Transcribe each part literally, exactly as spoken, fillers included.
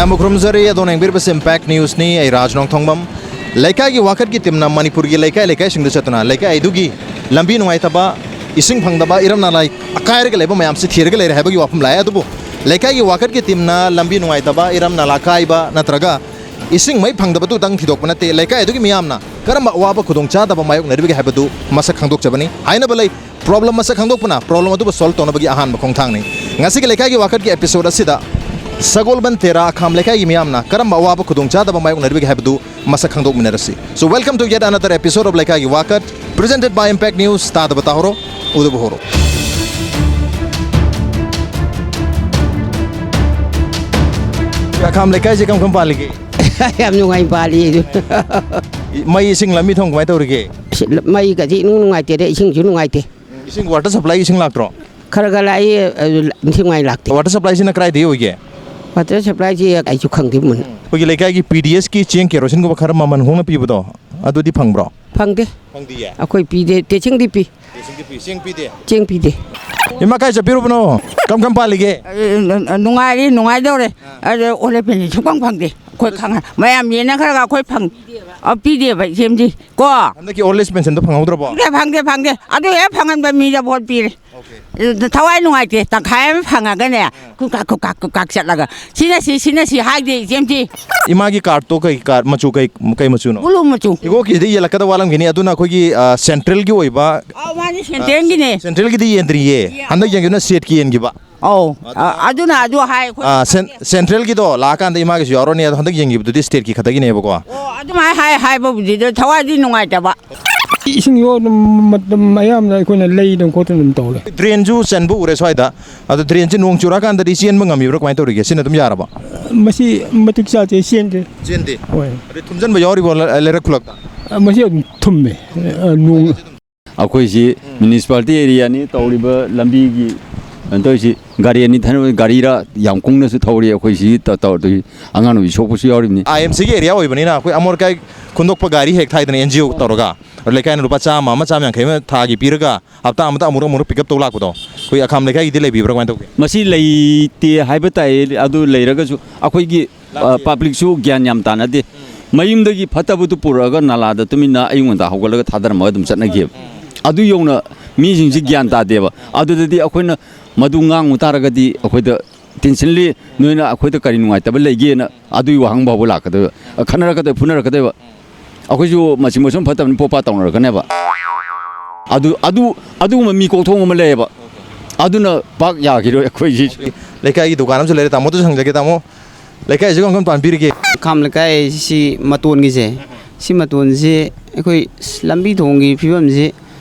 ꯌꯥꯝꯅ ꯈꯨꯔꯨꯝꯖꯔꯤ, ꯑꯗꯣꯝꯅ ꯌꯦꯡꯕꯤꯔꯤꯕꯁꯤ ꯏꯝꯄꯦꯛ ꯅ꯭ꯌꯨꯁꯅꯤ꯫ ꯑꯩ ꯔꯥꯖ ꯅꯣꯡꯊꯣꯡꯕꯝ꯫ ꯂꯩꯀꯥꯏꯒꯤ ꯋꯥꯀꯠꯀꯤ ꯇꯤꯝꯅ ꯃꯅꯤꯄꯨꯔꯒꯤ ꯂꯩꯀꯥꯏ ꯂꯩꯀꯥꯏꯁꯤꯡꯗ ꯆꯠꯇꯨꯅ ꯂꯩꯀꯥꯏ ꯑꯗꯨꯒꯤ ꯂꯝꯕꯤ ꯅꯨꯡꯉꯥꯏꯇꯕ, ꯏꯁꯤꯡ ꯐꯪꯗꯕ, ꯏꯔꯝ ꯅꯂꯥ ꯑꯀꯥꯏꯔꯒ ꯂꯩꯕ ꯃꯌꯥꯝꯁꯤ ꯊꯤꯔꯒ ꯂꯩꯔꯦ ꯍꯥꯏꯕꯒꯤ ꯋꯥꯐꯝ ꯂꯥꯛꯑꯦ꯫ ꯑꯗꯨꯕꯨ ꯂꯩꯀꯥꯏꯒꯤ ꯋꯥꯀꯠꯀꯤ ꯇꯤꯝꯅ ꯂꯝꯕꯤ ꯅꯨꯡꯉꯥꯏꯇꯕ, ꯏꯔꯝ ꯅꯂꯥ ꯀꯥꯏꯕ ꯅꯠꯇ꯭ꯔꯒ ꯏꯁꯤꯡ ꯃꯩ ꯐꯪꯗꯕꯗꯨꯇꯪ ꯊꯤꯗꯣꯛꯄ ꯅꯠꯇꯦ, ꯂꯩꯀꯥꯏ ꯑꯗꯨꯒꯤ ꯃꯤꯌꯥꯝꯅ ꯀꯔꯝꯕ ꯑꯋꯥꯕ ꯈꯨꯗꯣꯡꯆꯥꯗꯕ ꯃꯥꯌꯣꯛꯅꯔꯤꯕꯒꯦ ꯍꯥꯏꯕꯗꯨ ꯃꯁꯛ ꯈꯪꯗꯣꯛꯆꯕꯅꯤ꯫ ꯍꯥꯏꯅꯕ ꯂꯩ, ꯄ꯭ꯔꯣꯕ꯭ꯂꯦꯝ ꯃꯁꯛ ꯈꯪꯗꯣꯛꯄꯅ ꯄ꯭ꯔꯣꯕ꯭ꯂꯦꯝ ꯑꯗꯨꯕꯨ ꯁꯣꯜꯕ ꯇꯧꯅꯕꯒꯤ ꯑꯍꯥꯟꯕ ꯈꯣꯡꯊꯥꯡꯅꯤ꯫ ꯉꯁꯤꯒꯤ ꯂꯩꯀꯥꯏꯒꯤ ꯋꯥꯀꯠꯀꯤ ꯑꯦꯄꯤꯁꯣꯗ ꯑꯁꯤꯗ ꯁꯒꯣꯜꯕꯟ ꯇꯦꯔꯥ ꯑꯈꯥꯝ ꯂꯩꯀꯥꯏꯒꯤ ꯃꯤꯌꯥꯝꯅ ꯀꯔꯝꯕ ꯑꯋꯥꯕ ꯈꯨꯗꯣꯡꯆꯥꯗꯕ ꯃꯥꯌꯣꯛꯅꯔꯤꯕꯒꯦ ꯍꯥꯏꯕꯗꯨ ꯃꯁꯛ ꯈꯪꯗꯣꯛꯃꯤꯟꯅꯔꯁꯤ꯫ So, welcome to yet another episode of ꯂꯩꯀꯥꯏꯒꯤ ꯋꯥꯀꯠ, presented by Impact News꯫ ꯇꯥꯗꯕ ꯇꯥꯍꯧꯔꯣ, ꯎꯗꯕ ꯍꯧꯔꯣ꯫ ꯑꯈꯥꯝ ꯂꯩꯀꯥꯏꯁꯦ ꯀꯔꯝ ꯀꯔꯝ ꯄꯥꯜꯂꯤꯒꯦ? ꯌꯥꯝ ꯅꯨꯡꯉꯥꯏ ꯄꯥꯜꯂꯤ꯫ ꯃꯩ ꯏꯁꯤꯡ ꯂꯝꯕꯤ ꯊꯣꯡ ꯀꯃꯥꯏꯅ ꯇꯧꯔꯤꯒꯦ? ꯑꯁ, ꯃꯩꯒꯗꯤ ꯏꯅꯨꯡ ꯅꯨꯡꯉꯥꯏꯇꯦꯗ, ꯏꯁꯤꯡꯁꯨ ꯅꯨꯡꯉꯥꯏꯇꯦ꯫ ꯎꯝ, ꯏꯁꯤꯡ ꯋꯥꯇꯔ ꯁꯄ꯭ꯂꯥꯏꯒꯤ ꯏꯁꯤꯡ ꯂꯥꯛꯇ꯭ꯔꯣ? ꯈꯔ ꯈꯔ ꯂꯥꯛꯏ, ꯑꯗꯨ ꯏꯁꯤꯡ ꯃꯥꯏ ꯂꯥꯛꯇꯦ꯫ ꯋꯥꯇꯔ ꯁꯄ꯭ꯂꯥꯏꯁꯤꯅ ꯀꯗꯥꯏꯗꯒꯤ ꯑꯣꯏꯒꯦ? ꯋꯥꯇꯔ ꯁꯄ꯭ꯂꯥꯏꯁꯤ ꯑꯩꯁꯨ ꯈꯪꯗꯦ ꯃꯨꯟꯅ꯫ ꯑꯩꯈꯣꯏꯒꯤ ꯂꯩꯀꯥꯏꯒꯤ ꯄꯤ ꯗꯤ ꯑꯦꯁꯀꯤ ꯆꯦꯡ ꯀꯦꯔꯣꯁꯤꯟꯒꯨꯝꯕ ꯈꯔ ꯃꯃꯜ ꯍꯣꯡꯅ ꯄꯤꯕꯗꯣ, ꯑꯗꯨꯗꯤ ꯐꯪꯕ꯭ꯔꯣ? ꯐꯪꯗꯦ꯫ ꯐꯪꯗꯤꯌꯦ? ꯑꯩꯈꯣꯏ ꯄꯤꯗꯦ, ꯇꯦꯁꯤꯡꯗꯤ ꯄꯤ꯫ ꯇꯦꯁꯤꯡꯗꯤ ꯄꯤ, ꯆꯦꯡ ꯄꯤꯗꯦ? ꯆꯦꯡ ꯄꯤꯗꯦ꯫ ꯏꯃꯥ, ꯀꯥꯏ ꯆꯠꯄꯤꯔꯨꯕꯅꯣ? ꯀꯝ ꯀꯝ ꯄꯥꯜꯂꯤꯒꯦ? ꯑꯦ, ꯅꯨꯡꯉꯥꯏꯔꯤ, ꯅꯨꯡꯉꯥꯏꯗꯧꯔꯦ꯫ ꯑꯥ꯫ ꯑꯗꯣ ꯑꯣꯜ ꯑꯦꯖ ꯄꯦꯟꯁꯤꯟ ꯁꯨꯡꯐꯪ ꯐꯪꯗꯦ꯫ ꯑꯩꯈꯣꯏ ꯈꯪꯉ-, ꯃꯌꯥꯝ ꯌꯦꯟꯅꯈ꯭ꯔꯒ ꯑꯩꯈꯣꯏ ꯐꯪ-, ꯑ, ꯄꯤꯗꯦꯕ, ꯏꯆꯦꯝꯗꯤ꯫ ꯀꯣ? ꯍꯟꯗꯛꯀꯤ ꯑꯣꯜ ꯑꯦꯖ ꯄꯦꯟꯁꯤꯟꯗꯣ ꯐꯪꯍꯧꯗ꯭ꯔꯕꯣ? ꯐꯪꯗꯦ, ꯐꯪꯗꯦ, ꯐꯪꯗꯦ꯫ ꯑꯗꯨ ꯍꯦꯛ ꯐꯪꯍꯟꯕ ꯃꯤꯗ ꯚꯣꯠ ꯄꯤꯔꯦ꯫ ꯑꯣꯀꯦ꯫ ꯑꯗꯨ ꯊꯋꯥꯏ ꯅꯨꯡꯉꯥꯏꯇꯦ꯫ ꯇꯪꯈꯥꯏ ꯑꯃ ꯐꯪꯉꯒꯅꯦ, ꯀꯨꯛ ꯀꯥꯛ, ꯀꯨꯛ ꯀꯥꯛ, ꯀꯨꯛ ꯀꯥꯛ ꯆꯠꯂꯒ, "ꯁꯤꯅ ꯁꯤ, ꯁꯤꯅ ꯁꯤ" ꯍꯥꯏꯗꯦ, ꯏꯆꯦꯝꯇꯤ꯫ ꯏꯃꯥꯒꯤ ꯀꯥꯔꯠꯇꯣ ꯀꯩ ꯀꯥꯔꯠ ꯃꯆꯨ, ꯀꯩ, ꯀꯩ ꯃꯆꯨꯅꯣ? ꯕ꯭ꯂꯨ ꯃꯆꯨ꯫ ꯏꯕꯣꯛꯀꯤꯁꯤꯗꯤ ꯌꯦꯜꯂꯛꯀꯗꯕ ꯋꯥꯠꯂꯝꯈꯤꯅꯤ, ꯑꯗꯨꯅ ꯑꯩꯈꯣꯏꯒꯤ, ꯑ, ꯁꯦꯟꯇ꯭ꯔꯦꯜꯒꯤ ꯑꯣꯏꯕ, ꯑꯧ, ꯃꯥꯅꯤ, ꯁꯦꯟꯇ꯭ꯔꯦꯜꯒꯤꯅꯦ꯫ ꯁꯦꯟꯇ꯭ꯔꯦꯜꯒꯤꯗꯤ ꯌꯦꯟꯗ꯭ꯔꯤꯌꯦ꯫ ꯌꯦ-, ꯍꯟꯗꯛ ꯌꯦꯟꯈꯤꯕꯅ ꯁ꯭ꯇꯦꯠꯀꯤ ꯌꯦꯟꯈꯤꯕ꯫ ꯑꯧ, ꯑꯗꯨꯅ ꯑ-, ꯑꯗꯨꯅ ꯑꯗꯨ ꯍꯥꯏ, ꯑꯩꯈꯣꯏ ꯑ, ꯁꯦꯟ-, ꯁꯦꯟꯇ꯭ꯔꯦꯜꯒꯤꯗꯣ ꯂꯥꯛꯑꯀꯥꯟꯗ ꯏꯃꯥꯒꯤꯁꯨ ꯌꯥꯎꯔꯅꯤ, ꯑꯗꯣ ꯍꯟꯗꯛ ꯌꯦꯡꯈꯤꯕꯗꯨꯗꯤ ꯁ꯭ꯇꯦꯠꯀꯤ ꯈꯛꯇꯒꯤꯅꯦꯕꯀꯣ꯫ ꯑꯣ, ꯑꯗꯨꯃꯥꯏꯅ ꯍꯥꯏ, ꯍꯥꯏꯕꯕꯨꯗꯤ, ꯑꯗꯣ ꯊꯋꯥꯏꯗꯤ ꯅꯨꯡꯉꯥꯏꯇꯕ꯫ ꯏꯁꯤꯡ ꯌꯣ-, ꯑꯗꯨꯝ ꯃꯇꯝ ꯑꯌꯥꯝꯕꯅ ꯑꯩꯈꯣꯏꯅ ꯂꯩꯗꯅ ꯈꯣꯠꯇꯅ ꯑꯗꯨꯝ ꯇꯧꯔꯦ꯫ ꯗ꯭ꯔꯦꯟꯁꯨ ꯆꯟꯕ ꯎꯔꯦ ꯁ꯭ꯋꯥꯏꯗ꯫ ꯑꯗꯣ ꯗ꯭ꯔꯦꯟꯁꯤ ꯅꯣꯡ ꯆꯨꯔꯛꯑꯀꯥꯟꯗꯗꯤ ꯆꯦꯟꯕ ꯉꯝꯃꯤꯕ꯭ꯔꯥ, ꯀꯃꯥꯏꯅ ꯇꯧꯔꯤꯒꯦ? ꯁꯤꯅ ꯑꯗꯨꯝ ꯌꯥꯔꯕ? ꯃꯁꯤ ꯃꯇꯤꯛ ꯆꯥꯗꯦ, ꯆꯦꯟꯗꯦ꯫ ꯆꯦꯟꯗꯦ? ꯍꯣꯏ꯫ ꯑꯗꯩ ꯊꯨꯝꯖꯟꯕ ꯌꯥꯎꯔꯤꯕꯣ ꯂ-, ꯂꯩꯔꯛ ꯈꯨꯂꯛꯇ? ꯃꯁꯤ ꯑꯗꯨꯝ ꯊꯨꯝꯃꯦ꯫ ꯑ, ꯅꯣꯡ ꯑꯩꯈꯣꯏꯁꯤ ꯎꯝ꯫ ꯃ꯭ꯌꯨꯅꯤꯁꯤꯄꯥꯂꯤꯇꯤ ꯑꯦꯔꯤꯌꯥꯅꯤ, ꯇꯧꯔꯤꯕ ꯂꯝꯕꯤꯒꯤ ꯀꯩꯅꯣ ꯇꯧꯔꯤꯁꯤ, ꯒꯥꯔꯤ ꯑꯅꯤ ꯊꯅ-, ꯒꯥꯔꯤꯔ ꯌꯥꯝ ꯀꯨꯡꯅꯁꯨ ꯊꯧꯔꯤ꯫ ꯑꯩꯈꯣꯏꯁꯤ ꯇ-, ꯇꯧꯔꯗꯣꯏ ꯑꯉꯥꯡ ꯅꯨꯕꯤ ꯁꯣꯛꯄꯁꯨ ꯌꯥꯎꯔꯤꯕꯅꯤ꯫ ꯑꯥꯏ ꯑꯦꯝ ꯁꯤꯒꯤ ꯑꯦꯔꯤꯌꯥ ꯑꯣꯏꯕꯅꯤꯅ ꯑꯩꯈꯣꯏ ꯑꯃꯣꯠ ꯑꯀꯥꯏ ꯈꯨꯟꯗꯣꯛꯄ ꯒꯥꯔꯤ ꯍꯦꯛ ꯊꯥꯏꯗꯅ, ꯑꯦꯟ ꯖꯤ ꯑꯣ ꯇꯧꯔꯒ, ꯂꯩꯀꯥꯏꯅ ꯂꯨꯄꯥ ꯆꯥꯝꯃ ꯑꯃ, ꯆꯥꯝꯃ ꯌꯥꯡꯈꯩ ꯑꯃ ꯊꯥꯒꯤ ꯄꯤꯔꯒ, ꯍꯞꯇꯥ ꯑꯃꯗ ꯑꯃꯨꯔꯛ ꯑꯃꯨꯔꯛ ꯄꯤꯛ ꯑꯞ ꯇꯧ ꯂꯥꯛꯄꯗꯣ, ꯑꯩꯈꯣꯏ ꯑꯈꯥꯝ ꯂꯩꯀꯥꯏꯒꯤꯗꯤ ꯂꯩꯕꯤꯕ꯭ꯔꯥ? ꯀꯃꯥꯏꯅ ꯇꯧꯒꯦ? ꯃꯁꯤ ꯂꯩꯇꯦ ꯍꯥꯏꯕ ꯇꯥꯏ꯫ ꯑꯗꯨ ꯂꯩꯔꯒꯁꯨ ꯑꯩꯈꯣꯏꯒꯤ, ꯑ, ꯂꯥꯛꯇꯦ꯫ ꯄꯕ꯭ꯂꯤꯛꯁꯨ ꯒ꯭ꯌꯥꯟ ꯌꯥꯝ ꯇꯥꯅꯗꯦ꯫ ꯃꯌꯨꯝꯗꯒꯤ ꯐꯠꯇꯕꯗꯨ ꯄꯨꯔꯛꯑꯒ ꯅꯥꯂꯥꯗ ꯇꯨꯃꯤꯟꯅ ꯑꯌꯨꯛ ꯉꯟꯇꯥ ꯍꯧꯒꯠꯂꯒ ꯊꯥꯗꯔꯝꯃꯒ ꯑꯗꯨꯝ ꯆꯠꯅꯈꯤꯑꯕ꯫ ꯑꯗꯨ ꯌꯧꯅ ꯃꯤꯁꯤꯡꯁꯤ ꯒ꯭ꯌꯥꯟ ꯇꯥꯗꯦꯕ꯫ ꯑꯗꯨꯗꯗꯤ ꯑꯩꯈꯣꯏꯅ ꯃꯗꯨ ꯉꯥꯡꯉꯨ ꯇꯥꯔꯒꯗꯤ ꯑꯩꯈꯣꯏꯗ ꯇꯦꯟꯁꯤꯜꯂꯤ, ꯅꯣꯏꯅ ꯑꯩꯈꯣꯏꯗ ꯀꯔꯤ ꯅꯨꯡꯉꯥꯏꯇꯕ ꯂꯩꯒꯦꯅ ꯑꯗꯨꯒꯤ ꯋꯥꯍꯪ ꯐꯥꯎꯕ ꯂꯥꯛꯀꯗꯣꯏꯕ꯫ ꯈꯟꯅꯔꯛꯀꯗꯣꯏ, ꯐꯨꯅꯔꯛꯀꯗꯣꯏꯕ꯫ ꯑꯩꯈꯣꯏꯁꯨ ꯃꯁꯤ ꯃꯁꯨꯝ ꯐꯠꯇꯕꯅꯤ ꯄꯣꯄꯥ ꯇꯧꯅꯔꯛꯀꯅꯦꯕ꯫ ꯑꯗꯨ, ꯑꯗꯨ, ꯑꯗꯨꯒꯨꯝꯕ ꯃꯤ ꯀꯣꯛꯊꯣꯡ ꯑꯃ ꯂꯩꯌꯦꯕ꯫ ꯑꯗꯨꯅ ꯄꯥꯛ ꯌꯥꯈꯤꯔꯣꯏ ꯑꯩꯈꯣꯏꯁꯤ꯫ ꯂꯩꯀꯥꯏꯒꯤ ꯗꯨꯀꯥꯟ ꯑꯃꯁꯨ ꯂꯩꯔꯦ, ꯇꯥꯃꯣꯗꯁꯨ ꯍꯪꯖꯒꯦ, ꯇꯥꯃꯣ꯫ ꯂꯩꯀꯥꯏꯁꯤꯒ ꯀꯔꯝ ꯄꯥꯟꯕꯤꯔꯤꯒꯦ? ꯈꯥꯝ ꯂꯩꯀꯥꯏꯁꯤ ꯃꯇꯣꯟꯒꯤꯁꯦ, ꯁꯤ ꯃꯇꯣꯟꯁꯤ ꯑꯩꯈꯣꯏ ꯂꯝꯕꯤ ꯊꯣꯡꯒꯤ ꯐꯤꯕꯝꯁꯤ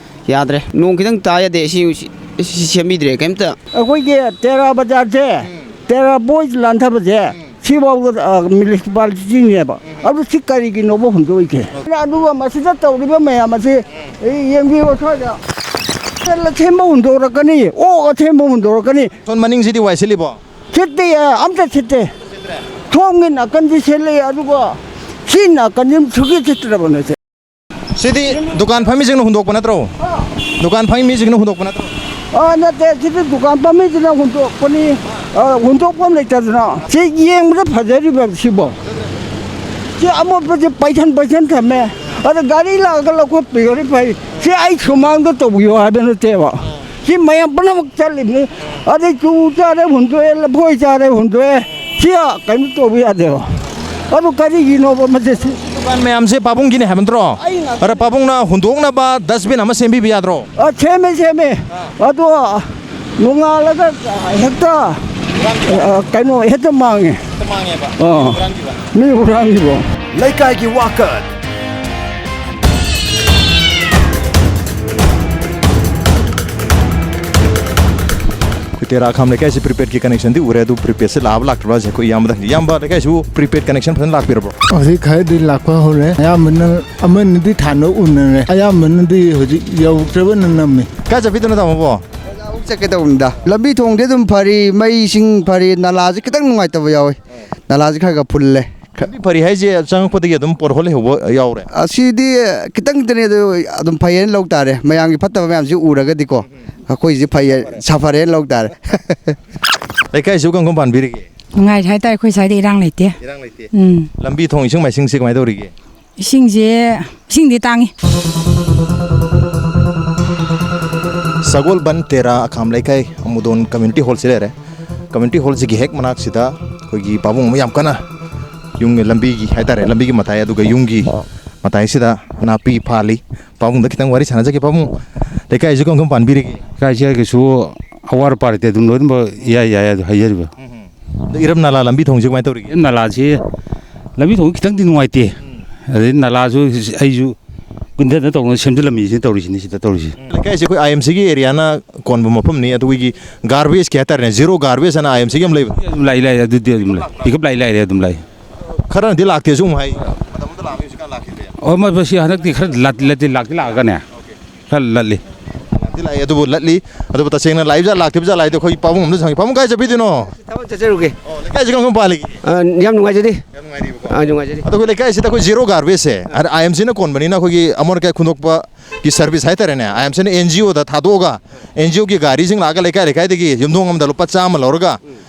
ꯌꯥꯗ꯭ꯔꯦ꯫ ꯅꯣꯡ ꯈꯤꯇꯪ ꯇꯥ ꯌꯥꯗꯦ꯫ ꯁꯤ, ꯁꯤ ꯁꯦꯝꯕꯤꯗ꯭ꯔꯦ ꯀꯩꯝꯇ꯫ ꯑꯩꯈꯣꯏꯒꯤ ꯇꯦꯔꯥ ꯕꯖꯥꯔꯁꯦ, ꯎꯝ꯫ ꯇꯦꯔꯥ ꯕꯣꯏꯁ ꯂꯥꯟꯊꯕꯁꯦ, ꯎꯝ꯫ ꯁꯤꯐꯥꯎꯗ, ꯑ, ꯃ꯭ꯌꯨꯅꯤꯁꯤꯄꯥꯂꯤꯇꯤꯅꯦꯕ꯫ ꯎꯝ꯫ ꯑꯗꯨ ꯁꯤ ꯀꯔꯤꯒꯤꯅꯣꯕ ꯍꯨꯟꯗꯣꯛꯏꯁꯦ? ꯑꯗꯨꯒ ꯃꯁꯤꯗ ꯇꯧꯔꯤꯕ ꯃꯌꯥꯝ ꯑꯁꯤ, ꯎꯝ꯫ ꯌꯦꯡꯕꯤꯌꯣ, ꯁ꯭ꯋꯥꯏꯗ꯫ ꯁꯦꯜ ꯑꯊꯦꯟꯕ ꯍꯨꯟꯗꯣꯔꯛꯀꯅꯤ, ꯑꯣꯛ ꯑꯊꯦꯟꯕ ꯍꯨꯟꯗꯣꯔꯛꯀꯅꯤ꯫ ꯁꯣꯝ ꯃꯅꯤꯡꯁꯤꯗꯤ ꯋꯥꯏ ꯁꯤꯠꯂꯤꯕꯣ? ꯁꯤꯠꯇꯦ, ꯑꯝꯇ ꯁꯤꯠꯇꯦ꯫ ꯊꯣꯡꯒꯤ ꯅꯥꯀꯟꯗꯤ ꯁꯤꯠꯂꯤ, ꯑꯗꯨꯒ ꯁꯤ ꯅꯥꯀꯟꯗꯤ ꯁꯨꯡꯁꯤꯠ ꯁꯤꯠꯇ꯭ꯔꯕꯅꯦ꯫ ꯁꯤꯗꯤ ꯗꯨꯀꯥꯟ ꯐꯝꯃꯤꯁꯤꯡꯅ ꯍꯨꯟꯗꯣꯛꯄ ꯅꯠꯇ꯭ꯔꯣ? ꯗꯨꯀꯥꯟ ꯐꯝꯃꯤ ꯃꯤꯁꯤꯡꯅ ꯍꯨꯟꯗꯣꯛꯄ ꯅꯠꯇ꯭ꯔꯣ? ꯑꯥ, ꯅꯠꯇꯦ, ꯁꯤꯗꯤ ꯗꯨꯀꯥꯟ ꯐꯝꯃꯤꯁꯤꯅ ꯍꯨꯟꯗꯣꯛꯄꯅꯤ꯫ ꯑꯥ, ꯍꯨꯟꯗꯣꯛꯐꯝ ꯂꯩꯇꯗꯅ꯫ ꯁꯤ ꯌꯦꯡꯕꯗ ꯐꯖꯔꯤꯕ ꯁꯤꯕꯣ꯫ ꯁꯤ ꯑꯃꯣꯠꯄꯁꯦ ꯄꯩꯁꯟ ꯄꯩꯁꯟ ꯊꯝꯃꯦ꯫ ꯑꯗ ꯒꯥꯔꯤ ꯂꯥꯛꯑꯒ ꯂꯧꯈꯠꯄꯤꯔꯗꯤ ꯐꯩ꯫ ꯁꯤ ꯑꯩ ꯁꯨꯃꯥꯡꯗ ꯇꯧꯕꯤꯌꯣ ꯍꯥꯏꯕ ꯅꯠꯇꯦꯕ꯫ ꯁꯤ ꯃꯌꯥꯝ ꯄꯨꯝꯅꯃꯛ ꯆꯠꯂꯤꯕꯅꯤ꯫ ꯑꯗꯩ ꯆꯨ ꯆꯥꯔꯦ ꯍꯨꯟꯗꯣꯛꯑꯦ, ꯂꯐꯣꯏ ꯆꯥꯔꯦ ꯍꯨꯟꯗꯣꯛꯑꯦ꯫ ꯁꯤ ꯀꯩꯅꯣ ꯇꯧꯕ ꯌꯥꯗꯦꯕ꯫ ꯑꯗꯨ ꯀꯔꯤꯒꯤꯅꯣꯕ ꯃꯁꯤ? ꯗꯨꯀꯥꯟ ꯃꯌꯥꯝꯁꯦ ꯄꯥꯕꯨꯡꯒꯤꯅꯦ ꯍꯥꯏꯕ ꯅꯠꯇ꯭ꯔꯣ? ꯑꯩ ꯉꯥꯛꯇ ꯑꯗ ꯄꯥꯕꯨꯡꯅ ꯍꯨꯟꯗꯣꯛꯅꯕ ꯗꯁꯕꯤꯟ ꯑꯃ ꯁꯦꯝꯕꯤꯕ ꯌꯥꯗ꯭ꯔꯣ? ꯑ, ꯁꯦꯝꯃꯦ, ꯁꯦꯝꯃꯦ꯫ ꯑꯗꯣ ꯅꯣꯡꯉꯥꯜꯂꯒ ꯍꯦꯛꯇ, ꯑ, ꯀꯩꯅꯣ ꯍꯦꯛꯇ ꯃꯥꯡꯉꯦ꯫ ꯍꯦꯛꯇ ꯃꯥꯡꯉꯦꯕ? ꯑꯥ꯫ ꯍꯨꯔꯥꯟꯈꯤꯕ? ꯃꯤ ꯍꯨꯔꯥꯟꯈꯤꯕ꯫ ꯂꯩꯀꯥꯏꯒꯤ ꯋꯥꯀꯠ꯫ ꯑꯩꯈꯣꯏ ꯇꯦꯔꯥ ꯈꯥꯝ ꯂꯩꯀꯥꯏꯁꯤ ꯄ꯭ꯔꯤꯄꯦꯗꯀꯤ ꯀꯅꯦꯛꯁꯟꯗꯤ ꯎꯔꯦ, ꯑꯗꯨ ꯄ꯭ꯔꯤꯄꯦꯗꯁꯤ ꯂꯥꯛꯑꯕ ꯂꯥꯛꯇ꯭ꯔꯕ ꯍꯥꯏꯁꯦ ꯑꯩꯈꯣꯏ ꯏꯌꯥꯝꯕꯗ ꯍꯪꯒꯦ꯫ ꯏꯌꯥꯝꯕ, ꯂꯩꯀꯥꯏꯁꯤꯕꯨ ꯄ꯭ꯔꯤꯄꯦꯗ ꯀꯅꯦꯛꯁꯟ ꯐꯖꯅ ꯂꯥꯛꯄꯤꯔꯕ꯭ꯔꯣ? ꯍꯧꯖꯤꯛ ꯈꯔꯗꯤ ꯂꯥꯛꯄ ꯍꯧꯔꯦ꯫ ꯑꯌꯥꯝꯕꯅ ꯑꯃꯅꯤꯗꯤ ꯊꯥꯅ ꯎꯅꯔꯦ, ꯑꯌꯥꯝꯕꯅꯗꯤ ꯍꯧꯖꯤꯛ ꯌꯧꯔꯛꯇ꯭ꯔꯕꯅ ꯅꯝꯃꯤ꯫ ꯀꯥꯏ ꯆꯠꯄꯤꯗꯣꯏꯅꯣ, ꯇꯥꯃꯣꯕꯣ? ꯕꯖꯥꯔ ꯆꯠꯀꯦ ꯇꯧꯕꯅꯤꯗ꯫ ꯂꯝꯕꯤ ꯊꯣꯡꯗꯤ ꯑꯗꯨꯝ ꯐꯔꯤ, ꯃꯩ ꯏꯁꯤꯡ ꯐꯔꯤ, ꯅꯂꯥꯁꯤ ꯈꯤꯇꯪ ꯅꯨꯡꯉꯥꯏꯇꯕ ꯌꯥꯎꯋꯤ꯫ ꯅꯂꯥꯁꯤ ꯈꯔ ꯈꯔ ꯐꯨꯜꯂꯦ꯫ ꯂꯝꯕꯤ ꯐꯔꯤ ꯍꯥꯏꯁꯦ ꯆꯪꯉꯛꯄꯗꯒꯤ ꯑꯗꯨꯝ ꯄꯣꯠꯍꯣꯜ ꯂꯩꯍꯧꯕ ꯌꯥꯎꯔꯦ? ꯑꯁꯤꯗꯤ ꯈꯤꯇꯪ ꯈꯤꯇꯪꯅꯤ, ꯑꯗꯨ ꯑꯗꯨꯝ ꯐꯩꯌꯦꯅ ꯂꯧ ꯇꯥꯔꯦ꯫ ꯃꯌꯥꯝꯒꯤ ꯐꯠꯇꯕ ꯃꯌꯥꯝꯁꯤ ꯎꯔꯒꯗꯤꯀꯣ, ꯑꯩꯈꯣꯏꯁꯤ ꯐꯩꯌꯦ, ꯁꯥꯐꯔꯦꯅ ꯂꯧ ꯇꯥꯔꯦ꯫ ꯂꯩꯀꯥꯏꯁꯤꯕꯨ ꯀꯔꯝ ꯀꯔꯝ ꯄꯥꯟꯕꯤꯔꯤꯒꯦ? ꯅꯨꯡꯉꯥꯏꯔꯤ ꯍꯥꯏꯇꯥꯔꯦ, ꯑꯩꯈꯣꯏ ꯁ꯭ꯋꯥꯏꯗ ꯏꯔꯥꯡ ꯂꯩꯇꯦ꯫ ꯏꯔꯥꯡ ꯂꯩꯇꯦ꯫ ꯎꯝ꯫ ꯂꯝꯕꯤ ꯊꯣꯡ, ꯏꯁꯤꯡ ꯃꯥꯏꯁꯤꯡꯁꯦ ꯀꯃꯥꯏꯅ ꯇꯧꯔꯤꯒꯦ? ꯏꯁꯤꯡꯁꯦ, ꯏꯁꯤꯡꯗꯤ ꯇꯥꯡꯉꯤ꯫ ꯁꯒꯣꯜꯕꯟ ꯇꯦꯔꯥ ꯑꯈꯥꯝ ꯂꯩꯀꯥꯏ ꯑꯃꯨꯗꯣꯟ ꯀꯝꯃ꯭ꯌꯨꯅꯤꯇꯤ ꯍꯣꯜꯁꯤ ꯂꯩꯔꯦ꯫ ꯀꯝꯃ꯭ꯌꯨꯅꯤꯇꯤ ꯍꯣꯜꯁꯤꯒꯤ ꯍꯦꯛ ꯃꯅꯥꯛꯁꯤꯗ ꯑꯩꯈꯣꯏꯒꯤ ꯄꯥꯕꯨꯡ ꯑꯃ ꯌꯥꯝ ꯀꯟꯅ ꯌꯨꯝꯒꯤ ꯂꯝꯕꯤꯒꯤ ꯍꯥꯏꯇꯥꯔꯦ, ꯂꯝꯕꯤꯒꯤ ꯃꯇꯥꯏ ꯑꯗꯨꯒ ꯌꯨꯝꯒꯤ ꯃꯇꯥꯏꯁꯤꯗ ꯅꯥꯄꯤ ꯐꯥꯜꯂꯤ꯫ ꯄꯥꯕꯨꯡꯗ ꯈꯤꯇꯪ ꯋꯥꯔꯤ ꯁꯥꯟꯅꯖꯒꯦ꯫ ꯄꯥꯕꯨꯡ, ꯂꯩꯀꯥꯏꯁꯤ ꯀꯔꯝ ꯀꯔꯝ ꯄꯥꯟꯕꯤꯔꯤꯒꯦ? ꯂꯩꯀꯥꯏꯁꯤ ꯀꯩꯁꯨ ꯑꯋꯥꯠ ꯑꯄꯥ ꯂꯩꯇꯦ, ꯑꯗꯨꯝ ꯂꯣꯏꯅꯃꯛ ꯏꯌꯥ ꯌꯥꯏ꯫ ꯑꯗꯨ ꯍꯥꯏꯖꯔꯤꯕ ꯑꯗꯣ ꯏꯔꯝ ꯅꯂꯥ ꯂꯝꯕꯤ ꯊꯣꯡꯁꯤ ꯀꯃꯥꯏꯅ ꯇꯧꯔꯤꯒꯦ? ꯏꯔꯝ ꯅꯂꯥꯁꯤ, ꯂꯝꯕꯤ ꯊꯣꯡ ꯈꯤꯇꯪꯗꯤ ꯅꯨꯡꯉꯥꯏꯇꯦ꯫ ꯑꯗꯩ ꯅꯂꯥꯁꯨ ꯑꯩꯁꯨ ꯀꯨꯟꯊꯗ ꯇꯧꯅ ꯁꯦꯝꯖꯤꯜꯂꯝꯃꯤꯁꯤꯅ ꯇꯧꯔꯤꯁꯤꯅꯤ, ꯁꯤꯗ ꯇꯧꯔꯤꯁꯤ꯫ ꯂꯩꯀꯥꯏꯁꯤ ꯑꯩꯈꯣꯏ ꯑꯥꯏ ꯑꯦꯝ ꯁꯤꯒꯤ ꯑꯦꯔꯤꯌꯥꯅ ꯀꯣꯟꯕ ꯃꯐꯝꯅꯤ꯫ ꯑꯗꯨꯒꯤ ꯒꯥꯔꯕꯦꯖꯀꯤ ꯍꯥꯏꯇꯥꯔꯦꯅꯦ, ꯖꯤꯔꯣ ꯒꯥꯔꯕꯦꯖ ꯍꯥꯏꯅ ꯑꯥꯏ ꯑꯦꯝ ꯁꯤꯒꯤ ꯑꯃ ꯂꯩꯕ꯫ ꯑꯗꯨꯝ ꯂꯥꯛꯏ, ꯂꯥꯛꯏ, ꯑꯗꯨꯗꯤ ꯑꯗꯨꯝ ꯂꯥꯛꯏ, ꯄꯤꯛꯑꯞ ꯂꯥꯛꯏ, ꯂꯥꯛꯏ, ꯑꯗꯨꯝ ꯂꯥꯛꯏ꯫ ꯈꯔꯅꯗꯤ ꯂꯥꯛꯇꯦꯁꯨ ꯑꯃꯨꯛ ꯍꯥꯏ꯫ ꯃꯇꯝ ꯑꯃꯗ ꯂꯥꯛꯑꯝꯃꯤ, ꯍꯧꯖꯤꯛꯀꯥꯟ ꯂꯥꯛꯈꯤꯗ꯭ꯔꯦ꯫ ꯑꯣ, ꯃ-, ꯃꯁꯤ ꯍꯟꯗꯛꯇꯤ ꯈꯔ ꯂꯥꯛ-, ꯂꯥꯛꯇꯤ ꯂꯥꯛꯇꯤ ꯂꯥꯛꯑꯒꯅꯦ, ꯈꯔ ꯂꯠꯂꯤ꯫ ꯂꯥꯛꯇꯤ ꯂꯥꯛꯑꯦ, ꯑꯗꯨꯕꯨ ꯂꯠꯂꯤ꯫ ꯑꯗꯨꯕꯨ ꯇꯁꯦꯡꯅ ꯂꯥꯛꯏꯕ ꯖꯥꯠ, ꯂꯥꯛꯇ꯭ꯔꯤꯕ ꯖꯥꯠ ꯍꯥꯏꯗꯤ ꯑꯩꯈꯣꯏ ꯄꯥꯕꯨꯡ ꯑꯝꯗ ꯍꯪꯉꯤ꯫ ꯄꯥꯕꯨꯡ, ꯀꯥꯏ ꯆꯠꯄꯤꯗꯣꯏꯅꯣ? ꯊꯕꯛ ꯆꯠꯆꯔꯨꯒꯦ꯫ ꯑꯣ, ꯂꯩꯀꯥꯏꯁꯤ ꯀꯔꯝ ꯀꯔꯝ ꯄꯥꯜꯂꯤꯒꯦ? ꯑ, ꯌꯥꯝ ꯅꯨꯡꯉꯥꯏꯖꯔꯤ꯫ ꯌꯥꯝ ꯅꯨꯡꯉꯥꯏꯔꯤꯕꯀꯣ? ꯑ, ꯅꯨꯡꯉꯥꯏꯖꯔꯤ꯫ ꯑꯗꯣ ꯑꯩꯈꯣꯏ ꯂꯩꯀꯥꯏꯁꯤꯗ ꯑꯩꯈꯣꯏ ꯖꯤꯔꯣ ꯒꯥꯔꯕꯦꯖꯁꯦ, ꯑꯥꯏ ꯑꯦꯝ ꯁꯤꯅ ꯀꯣꯟꯕꯅꯤꯅ ꯑꯩꯈꯣꯏꯒꯤ ꯑꯃꯣꯠ ꯑꯀꯥꯏ ꯈꯨꯟꯗꯣꯛꯄꯒꯤ ꯁꯔꯚꯤꯁ ꯍꯥꯏꯇꯥꯔꯦꯅꯦ, ꯑꯥꯏ ꯑꯦꯝ ꯁꯤꯅ ꯑꯦꯟ ꯖꯤ ꯑꯣꯗ ꯊꯥꯗꯣꯛꯑꯒ, ꯑꯦꯟ ꯖꯤ ꯑꯣꯒꯤ ꯒꯥꯔꯤꯁꯤꯡ ꯂꯥꯛꯑꯒ ꯂꯩꯀꯥꯏ ꯂꯩꯀꯥꯏꯗꯒꯤ ꯌꯨꯝꯊꯣꯡ ꯑꯃꯗ ꯂꯨꯄꯥ ꯆꯥꯝꯃ ꯂꯧꯔꯒ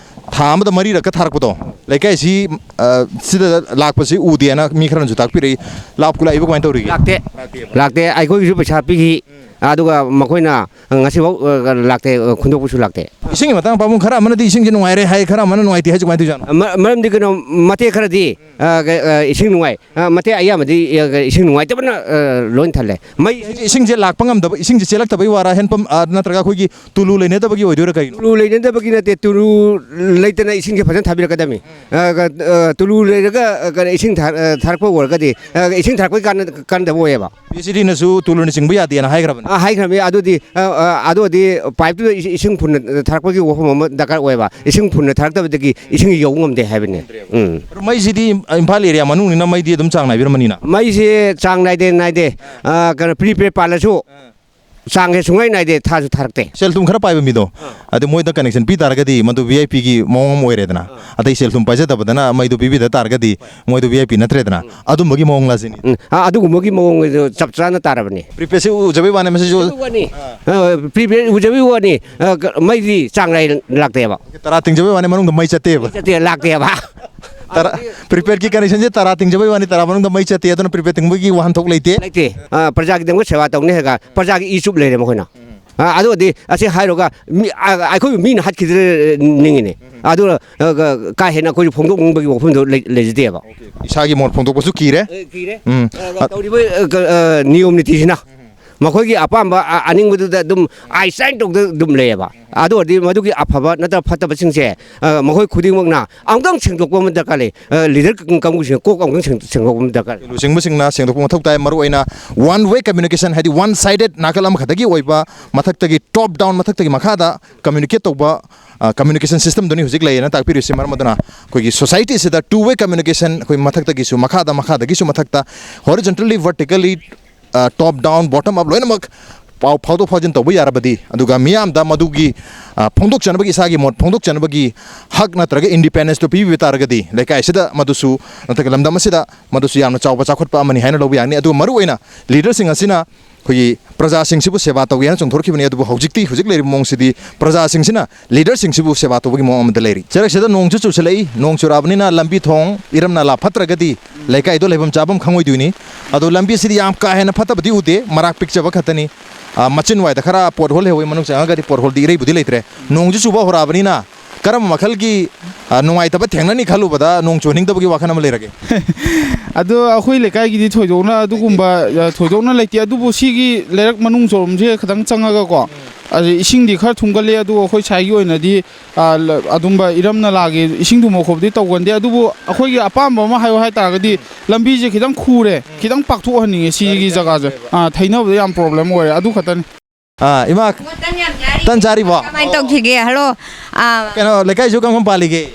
ꯊꯥ ꯑꯃꯗ ꯃꯔꯤꯔꯛꯀ ꯊꯥꯔꯛꯄꯗꯣ, ꯂꯩꯀꯥꯏꯁꯤ, ꯑ, ꯁꯤꯗ ꯂꯥꯛꯄꯁꯤ ꯎꯗꯦꯅ ꯃꯤ ꯈꯔꯅꯁꯨ ꯇꯥꯛꯄꯤꯔꯛꯏ꯫ ꯂꯥꯞꯄꯨ ꯂꯥꯛꯏꯕ ꯀꯃꯥꯏꯅ ꯇꯧꯔꯤꯒꯦ? ꯂꯥꯛꯇꯦ꯫ ꯂꯥꯛꯇꯦꯕ꯫ ꯂꯥꯛꯇꯦ꯫ ꯑꯩꯈꯣꯏꯒꯤꯁꯨ ꯄꯩꯁꯥ ꯄꯤꯈꯤ꯫ ꯑꯗꯨꯒ ꯃꯈꯣꯏꯅ ꯉꯁꯤꯐꯥꯎ, ꯑ, ꯂꯥꯛꯇꯦ, ꯑ, ꯈꯨꯟꯗꯣꯛꯄꯁꯨ ꯂꯥꯛꯇꯦ꯫ ꯏꯁꯤꯡꯒꯤ ꯃꯇꯥꯡ, ꯄꯥꯕꯨꯡ, ꯈꯔ ꯑꯃꯅꯗꯤ ꯏꯁꯤꯡꯁꯦ ꯅꯨꯡꯉꯥꯏꯔꯦ ꯍꯥꯏ, ꯈꯔ ꯑꯃꯅ ꯅꯨꯡꯉꯥꯏꯇꯦ ꯍꯥꯏꯁꯦ ꯀꯃꯥꯏꯅ ꯇꯧꯔꯤꯖꯥꯠꯅꯣ? ꯃ-, ꯃꯔꯝꯗꯤ ꯀꯩꯅꯣ, ꯃꯇꯦꯛ ꯈꯔꯗꯤ, ꯑ, ꯀ-, ꯑ, ꯏꯁꯤꯡ ꯅꯨꯡꯉꯥꯏ, ꯑ, ꯃꯇꯦꯛ ꯑꯌꯥꯝꯕꯗꯤ, ꯑ, ꯏꯁꯤꯡ ꯅꯨꯡꯉꯥꯏꯇꯕꯅ, ꯑ, ꯂꯣꯏ ꯊꯜꯂꯦ꯫ ꯃꯩ ꯏꯁꯤꯡꯁꯦ ꯂꯥꯛꯄ ꯉꯝꯗꯕ, ꯏꯁꯤꯡꯁꯦ ꯆꯦꯜꯂꯛꯇꯕꯩ ꯋꯥꯔꯥ, ꯍꯦꯟꯄꯝ, ꯑ, ꯅꯠꯇ꯭ꯔꯒ ꯑꯩꯈꯣꯏꯒꯤ ꯇꯨꯂꯨ ꯂꯩꯅꯗꯕꯒꯤ ꯑꯣꯏꯗꯣꯏꯔꯥ ꯀꯩꯅꯣ? ꯇꯨꯂꯨ ꯂꯩꯅꯗꯕꯒꯤ ꯅꯠꯇꯦ, ꯇꯨꯂꯨ ꯂꯩꯇꯅ ꯏꯁꯤꯡꯁꯦ ꯐꯖꯅ ꯊꯥꯕꯤꯔꯛꯀꯗꯕꯅꯤ꯫ ꯑ, ꯀ-, ꯑ, ꯇꯨꯂꯨ ꯂꯩꯔꯒ, ꯑ, ꯀꯩꯅꯣ, ꯏꯁꯤꯡ ꯊꯥ-, ꯑ, ꯊꯥꯔꯛꯄ ꯑꯣꯏꯔꯒꯗꯤ, ꯑ, ꯏꯁꯤꯡ ꯊꯥꯔꯛꯄꯒꯤ ꯀꯥꯟꯅ-, ꯀꯥꯟꯅꯗꯕ ꯑꯣꯏꯌꯦꯕ꯫ ꯄꯤ ꯑꯩꯆ ꯏ ꯗꯤꯅꯁꯨ ꯇꯨꯂꯨꯅ ꯆꯤꯡꯕ ꯌꯥꯗꯦꯅ ꯍꯥꯏꯈ꯭ꯔꯕꯅꯤ꯫ ꯑ, ꯍꯥꯏꯈ꯭ꯔꯕꯅꯤ꯫ ꯑꯗꯨꯗꯤ, ꯑ, ꯑ, ꯑꯗꯨꯗꯤ ꯄꯥꯏꯞꯇꯨꯗ ꯏꯁꯤꯡ, ꯏꯁꯤꯡ ꯐꯨꯟꯅ ꯊꯥꯔꯛꯄꯒꯤ ꯋꯥꯐꯝ ꯑꯃ ꯗꯔꯀꯥꯔ ꯑꯣꯏꯌꯦꯕ꯫ ꯏꯁꯤꯡ ꯐꯨꯟꯅ ꯊꯥꯔꯛꯇꯕꯗꯒꯤ ꯏꯁꯤꯡ ꯌꯧꯕ ꯉꯝꯗꯦ ꯍꯥꯏꯕꯅꯤ꯫ ꯎꯝ꯫ ꯑꯗꯣ ꯃꯩꯁꯤꯗꯤ ꯏꯝꯐꯥꯜ ꯑꯦꯔꯤꯌꯥ ꯃꯅꯨꯡꯅꯤꯅ ꯃꯩꯗꯤ ꯑꯗꯨꯝ ꯆꯥꯡ ꯅꯥꯏꯕꯤꯔꯝꯃꯅꯤꯅ? ꯃꯩꯁꯦ ꯆꯥꯡ ꯅꯥꯏꯗꯦ, ꯅꯥꯏꯗꯦ꯫ ꯑ, ꯀꯩꯅꯣ, ꯄ꯭ꯔꯤꯄꯦꯗ ꯄꯥꯜꯂꯁꯨ, ꯆꯥꯡꯁꯦ ꯁꯨꯡꯉꯩ ꯅꯥꯏꯗꯦ, ꯊꯥꯁꯨ ꯊꯥꯔꯛꯇꯦ꯫ ꯁꯦꯜ ꯊꯨꯝ ꯈꯔ ꯄꯥꯏꯕ ꯃꯤꯗꯣ, ꯑꯗꯨ ꯃꯣꯏꯗ ꯀꯅꯦꯛꯁꯟ ꯄꯤ ꯇꯥꯔꯒꯗꯤ ꯃꯗꯨ ꯚꯤ ꯑꯥꯏ ꯄꯤꯒꯤ ꯃꯑꯣꯡ ꯑꯃ ꯑꯣꯏꯔꯦꯗꯅ꯫ ꯑꯇꯩ ꯁꯦꯜ ꯊꯨꯝ ꯄꯥꯏꯖꯗꯕꯗꯅ ꯃꯩꯗꯣ ꯄꯤꯕꯤꯗ ꯇꯥꯔꯒꯗꯤ ꯃꯣꯏꯗꯣ ꯚꯤ ꯑꯥꯏ ꯄꯤ ꯅꯠꯇ꯭ꯔꯦꯗꯅ꯫ ꯑꯗꯨꯝꯕꯒꯤ ꯃꯑꯣꯡ ꯂꯥꯁꯤꯅꯤ꯫ ꯎꯝ, ꯑ, ꯑꯗꯨꯒꯨꯝꯕꯒꯤ ꯃꯑꯣꯡꯗꯣ ꯆꯞ ꯆꯥꯅ ꯇꯥꯔꯕꯅꯤ꯫ ꯄ꯭ꯔꯤꯄꯦꯗꯁꯤ ꯎꯖꯕꯩ ꯋꯥꯅꯤ, ꯃꯁꯤꯁꯨ ꯎꯖꯕꯩ ꯋꯥꯅꯤ꯫ ꯑ, ꯄ꯭ꯔꯤꯄꯦꯗ ꯎꯖꯕꯩ ꯋꯥꯅꯤ꯫ ꯑ, ꯀ-, ꯃꯩꯗꯤ ꯆꯥꯡ ꯅꯥꯏ ꯂꯥꯛꯇꯦꯕ꯫ ꯇꯔꯥ ꯇꯤꯡꯖꯕꯩ ꯋꯥꯅꯤ, ꯃꯅꯨꯡꯗ ꯃꯩ ꯆꯠꯇꯦꯕ꯫ ꯆꯠꯇꯦ, ꯂꯥꯛꯇꯦꯕ꯫ ꯇꯔꯥ, ꯄ꯭ꯔꯤꯄꯦꯗꯀꯤ ꯀꯅꯦꯛꯁꯟꯁꯦ ꯇꯔꯥ ꯇꯤꯡꯖꯕꯩ ꯋꯥꯅꯤ, ꯇꯔꯥ ꯃꯅꯨꯡꯗ ꯃꯩ ꯆꯠꯇꯦ, ꯑꯗꯨꯅ ꯄ꯭ꯔꯤꯄꯦꯗ ꯇꯤꯡꯕꯒꯤ ꯋꯥꯍꯟꯊꯣꯛ ꯂꯩꯇꯦ꯫ ꯂꯩꯇꯦ꯫ ꯑ, ꯄ꯭ꯔꯖꯥꯒꯤꯗꯃꯛ ꯁꯦꯕꯥ ꯇꯧꯅꯤ ꯍꯥꯏꯔꯒ ꯄ꯭ꯔꯖꯥꯒꯤ ꯏ ꯆꯨꯞ ꯂꯩꯔꯦ ꯃꯈꯣꯏꯅ꯫ ꯑ, ꯑꯗꯨꯒꯗꯤ ꯑꯁꯤ ꯍꯥꯏꯔꯨꯔꯒ ꯃꯤ, ꯑ, ꯑꯩꯈꯣꯏꯕꯨ ꯃꯤꯅ ꯍꯥꯠꯈꯤꯗ꯭ꯔꯦ ꯅꯤꯡꯉꯤꯅꯦ꯫ ꯑꯗꯨꯅ, ꯑ, ꯀ-, ꯀꯥ ꯍꯦꯟꯅ ꯑꯩꯈꯣꯏꯁꯨ ꯐꯣꯡꯗꯣꯛꯅꯤꯡꯕꯒꯤ ꯋꯥꯐꯝꯗꯣ ꯂꯩ-, ꯂꯩꯖꯗꯦꯕ꯫ ꯏꯁꯥꯒꯤ ꯃꯣꯠ ꯐꯣꯡꯗꯣꯛꯄꯁꯨ ꯀꯤꯔꯦ꯫ ꯑꯦ, ꯀꯤꯔꯦ꯫ ꯎꯝ꯫ ꯑ, ꯇꯧꯔꯤꯕ, ꯑ, ꯀ-, ꯑ, ꯅꯤꯌꯣꯝ ꯅꯤꯇꯤꯁꯤꯅ ꯃꯈꯣꯏꯒꯤ ꯑꯄꯥꯝꯕ, ꯑ, ꯑꯅꯤꯡꯕꯗꯨꯗ ꯑꯗꯨꯝ ꯑꯥꯏ ꯁꯥꯏꯟ ꯇꯧꯗ ꯑꯗꯨꯝ ꯂꯩꯌꯦꯕ꯫ ꯑꯗꯨ ꯑꯣꯏꯔꯗꯤ ꯃꯗꯨꯒꯤ ꯑꯐꯕ ꯅꯠꯇ꯭ꯔꯒ ꯐꯠꯇꯕꯁꯤꯡꯁꯦ, ꯑ, ꯃꯈꯣꯏ ꯈꯨꯗꯤꯡꯃꯛꯅ ꯑꯃꯨꯛꯇꯪ ꯁꯦꯡꯗꯣꯛꯄ ꯑꯃ ꯗꯔꯀꯥꯔ ꯂꯩ꯫ ꯑ, ꯂꯤꯗꯔ ꯀ-, ꯀꯥꯡꯕꯨꯁꯤꯡꯅ ꯀꯣꯛ ꯑꯃꯨꯛꯇꯪ ꯁꯦꯡ-, ꯁꯦꯡꯗꯣꯛꯄ ꯑꯃ ꯗꯔꯀꯥꯔ ꯂꯩ꯫ ꯂꯨꯆꯤꯡꯕꯁꯤꯡꯅ ꯁꯦꯡꯗꯣꯛꯄ ꯃꯊꯧ ꯇꯥꯏ꯫ ꯃꯔꯨ ꯑꯣꯏꯅ ꯋꯥꯟ ꯋꯦ ꯀꯝꯃ꯭ꯌꯨꯅꯤꯀꯦꯁꯟ, ꯍꯥꯏꯗꯤ ꯋꯥꯟ ꯁꯥꯏꯗꯦꯠ, ꯅꯥꯀꯜ ꯑꯃꯈꯛꯇꯒꯤ ꯑꯣꯏꯕ, ꯃꯊꯛꯇꯒꯤ ꯇꯣꯞ ꯗꯥꯎꯟ, ꯃꯊꯛꯇꯒꯤ ꯃꯈꯥꯗ ꯀꯝꯃ꯭ꯌꯨꯅꯤꯀꯦꯠ ꯇꯧꯕ, ꯑ, ꯀꯝꯃ꯭ꯌꯨꯅꯤꯀꯦꯁꯟ ꯁꯤꯁꯇꯦꯝꯗꯨꯅꯤ ꯍꯧꯖꯤꯛ ꯂꯩꯌꯦꯅ ꯇꯥꯛꯄꯤꯔꯤꯁꯤ꯫ ꯃꯔꯝ ꯑꯗꯨꯅ ꯑꯩꯈꯣꯏꯒꯤ ꯁꯣꯁꯥꯏꯇꯤꯁꯤꯗ ꯇꯨ ꯋꯦ ꯀꯝꯃ꯭ꯌꯨꯅꯤꯀꯦꯁꯟ, ꯑꯩꯈꯣꯏ ꯃꯊꯛꯇꯒꯤꯁꯨ ꯃꯈꯥꯗ, ꯃꯈꯥꯗꯒꯤꯁꯨ ꯃꯊꯛꯇ, ꯍꯣꯔꯤꯖꯣꯟꯇꯦꯜꯂꯤ, ꯚꯔꯇꯤꯀꯦꯜꯂꯤ, ꯇꯣꯞ ꯗꯥꯎꯟ, ꯕꯣꯇꯝ ꯑꯞ ꯂꯣꯏꯅꯃꯛ ꯄꯥꯎ ꯐꯥꯎꯗꯣꯛ ꯐꯥꯎꯖꯤꯟ ꯇꯧꯕ ꯌꯥꯔꯕꯗꯤ, ꯑꯗꯨꯒ ꯃꯤꯌꯥꯝꯗ ꯃꯗꯨꯒꯤ, ꯑ, ꯐꯣꯡꯗꯣꯛꯆꯅꯕꯒꯤ, ꯏꯁꯥꯒꯤ ꯃꯣꯠ ꯐꯣꯡꯗꯣꯛꯆꯅꯕꯒꯤ ꯍꯛ ꯅꯠꯇ꯭ꯔꯒ ꯏꯟꯗꯤꯄꯦꯟꯗꯦꯟꯁꯇꯨ ꯄꯤꯕꯤꯕ ꯇꯥꯔꯒꯗꯤ, ꯂꯩꯀꯥꯏ ꯑꯁꯤꯗ ꯃꯗꯨꯁꯨ ꯅꯠꯇ꯭ꯔꯒ ꯂꯝꯗꯝ ꯑꯁꯤꯗ ꯃꯗꯨꯁꯨ ꯌꯥꯝꯅ ꯆꯥꯎꯕ ꯆꯥꯎꯈꯠꯄ ꯑꯃꯅꯤ ꯍꯥꯏꯅ ꯂꯧꯕ ꯌꯥꯒꯅꯤ꯫ ꯑꯗꯨꯒ ꯃꯔꯨꯑꯣꯏꯅ ꯂꯤꯗꯔꯁꯤꯡ ꯑꯁꯤꯅ ꯑꯩꯈꯣꯏꯒꯤ ꯄ꯭ꯔꯖꯥꯁꯤꯡꯁꯤꯕꯨ ꯁꯦꯕꯥ ꯇꯧꯒꯦ ꯍꯥꯏꯅ ꯆꯣꯡꯊꯣꯔꯛꯈꯤꯕꯅꯤ, ꯑꯗꯨꯕꯨ ꯍꯧꯖꯤꯛꯇꯤ, ꯍꯧꯖꯤꯛ ꯂꯩꯔꯤꯕ ꯃꯑꯣꯡꯁꯤꯗꯤ ꯄ꯭ꯔꯖꯥꯁꯤꯡꯁꯤꯅ ꯂꯤꯗꯔꯁꯤꯡꯁꯤꯕꯨ ꯁꯦꯕꯥ ꯇꯧꯕꯒꯤ ꯃꯑꯣꯡ ꯑꯃꯗ ꯂꯩꯔꯤ꯫ ꯆꯔꯛꯁꯤꯗ ꯅꯣꯡꯁꯨ ꯆꯨꯁꯤꯜꯂꯛꯏ, ꯅꯣꯡ ꯆꯨꯔꯛꯑꯕꯅꯤꯅ ꯂꯝꯕꯤ ꯊꯣꯡ, ꯏꯔꯝ ꯅꯂꯥ ꯐꯠꯇ꯭ꯔꯒꯗꯤ ꯂꯩꯀꯥꯏꯗꯣ ꯂꯩꯐꯝ ꯆꯥꯐꯝ ꯈꯪꯉꯣꯏꯗꯣꯏꯅꯤ꯫ ꯑꯗꯣ ꯂꯝꯕꯤꯁꯤꯗꯤ ꯌꯥꯝ ꯀꯥ ꯍꯦꯟꯅ ꯐꯠꯇꯕꯗꯤ ꯎꯗꯦ, ꯃꯔꯥꯛ ꯄꯤꯛꯆꯕ ꯈꯛꯇꯅꯤ꯫ ꯑ, ꯃꯆꯤꯟ ꯋꯥꯏꯗ ꯈꯔ ꯄꯣꯠ ꯍꯣꯜ ꯂꯩꯍꯧꯋꯤ, ꯃꯅꯨꯡ ꯆꯪꯉꯒꯗꯤ ꯄꯣꯠ ꯍꯣꯜꯗꯤ ꯏꯔꯩꯕꯨꯗꯤ ꯂꯩꯇ꯭ꯔꯦ꯫ ꯅꯣꯡꯁꯨ ꯆꯨꯕ ꯍꯧꯔꯛꯑꯕꯅꯤꯅ ꯀꯔꯝꯕ ꯃꯈꯜꯒꯤ, ꯑ, ꯅꯨꯡꯉꯥꯏꯇꯕ ꯊꯦꯡꯅꯅꯤ ꯈꯜꯂꯨꯕꯗ ꯅꯣꯡ ꯆꯨꯍꯟꯅꯤꯡꯗꯕꯒꯤ ꯋꯥꯈꯜ ꯑꯃ ꯂꯩꯔꯒꯦ? ꯑꯗꯣ ꯑꯩꯈꯣꯏ ꯂꯩꯀꯥꯏꯒꯤꯗꯤ ꯊꯣꯏꯗꯣꯛꯅ ꯑꯗꯨꯒꯨꯝꯕ, ꯑ, ꯊꯣꯏꯗꯣꯛꯅ ꯂꯩꯇꯦ, ꯑꯗꯨꯕꯨ ꯁꯤꯒꯤ ꯂꯩꯔꯛ ꯃꯅꯨꯡ ꯆꯣꯔꯣꯝꯁꯦ ꯈꯤꯇꯪ ꯆꯪꯉꯒꯀꯣ, ꯑꯗ ꯏꯁꯤꯡꯗꯤ ꯈꯔ ꯊꯨꯝꯒꯜꯂꯦ, ꯑꯗꯨꯕꯨ ꯑꯩꯈꯣꯏ ꯁ꯭ꯋꯥꯏꯒꯤ ꯑꯣꯏꯅꯗꯤ, ꯑ, ꯂ-, ꯑꯗꯨꯝꯕ ꯏꯔꯝ ꯅꯂꯥꯒꯤ ꯏꯁꯤꯡ ꯊꯨꯝꯕ ꯈꯣꯠꯄꯗꯤ ꯇꯧꯒꯟꯗꯦ꯫ ꯑꯗꯨꯕꯨ ꯑꯩꯈꯣꯏꯒꯤ ꯑꯄꯥꯝꯕ ꯑꯃ ꯍꯥꯏꯌꯣ ꯍꯥꯏ ꯇꯥꯔꯒꯗꯤ, ꯂꯝꯕꯤꯁꯦ ꯈꯤꯇꯪ ꯈꯨꯔꯦ, ꯈꯤꯇꯪ ꯄꯥꯛꯊꯣꯛꯍꯟꯅꯤꯡꯉꯦ ꯁꯤꯒꯤ ꯖꯒꯥꯁꯦ꯫ ꯑ, ꯊꯩꯅꯕꯗ ꯌꯥꯝ ꯄ꯭ꯔꯣꯕ꯭ꯂꯦꯝ ꯑꯣꯏꯔꯦ, ꯑꯗꯨ ꯈꯛꯇꯅꯤ꯫ ꯑꯥ, ꯏꯃꯥ, ꯇꯟ ꯆꯥꯔꯤꯕꯣ? ꯀꯃꯥꯏꯅ ꯇꯧꯁꯤꯒꯦ? ꯍꯜꯂꯣ꯫ ꯑꯥ, ꯀꯩꯅꯣ, ꯂꯩꯀꯥꯏꯁꯨ ꯀꯔꯝ ꯀꯔꯝ ꯄꯥꯜꯂꯤꯒꯦ?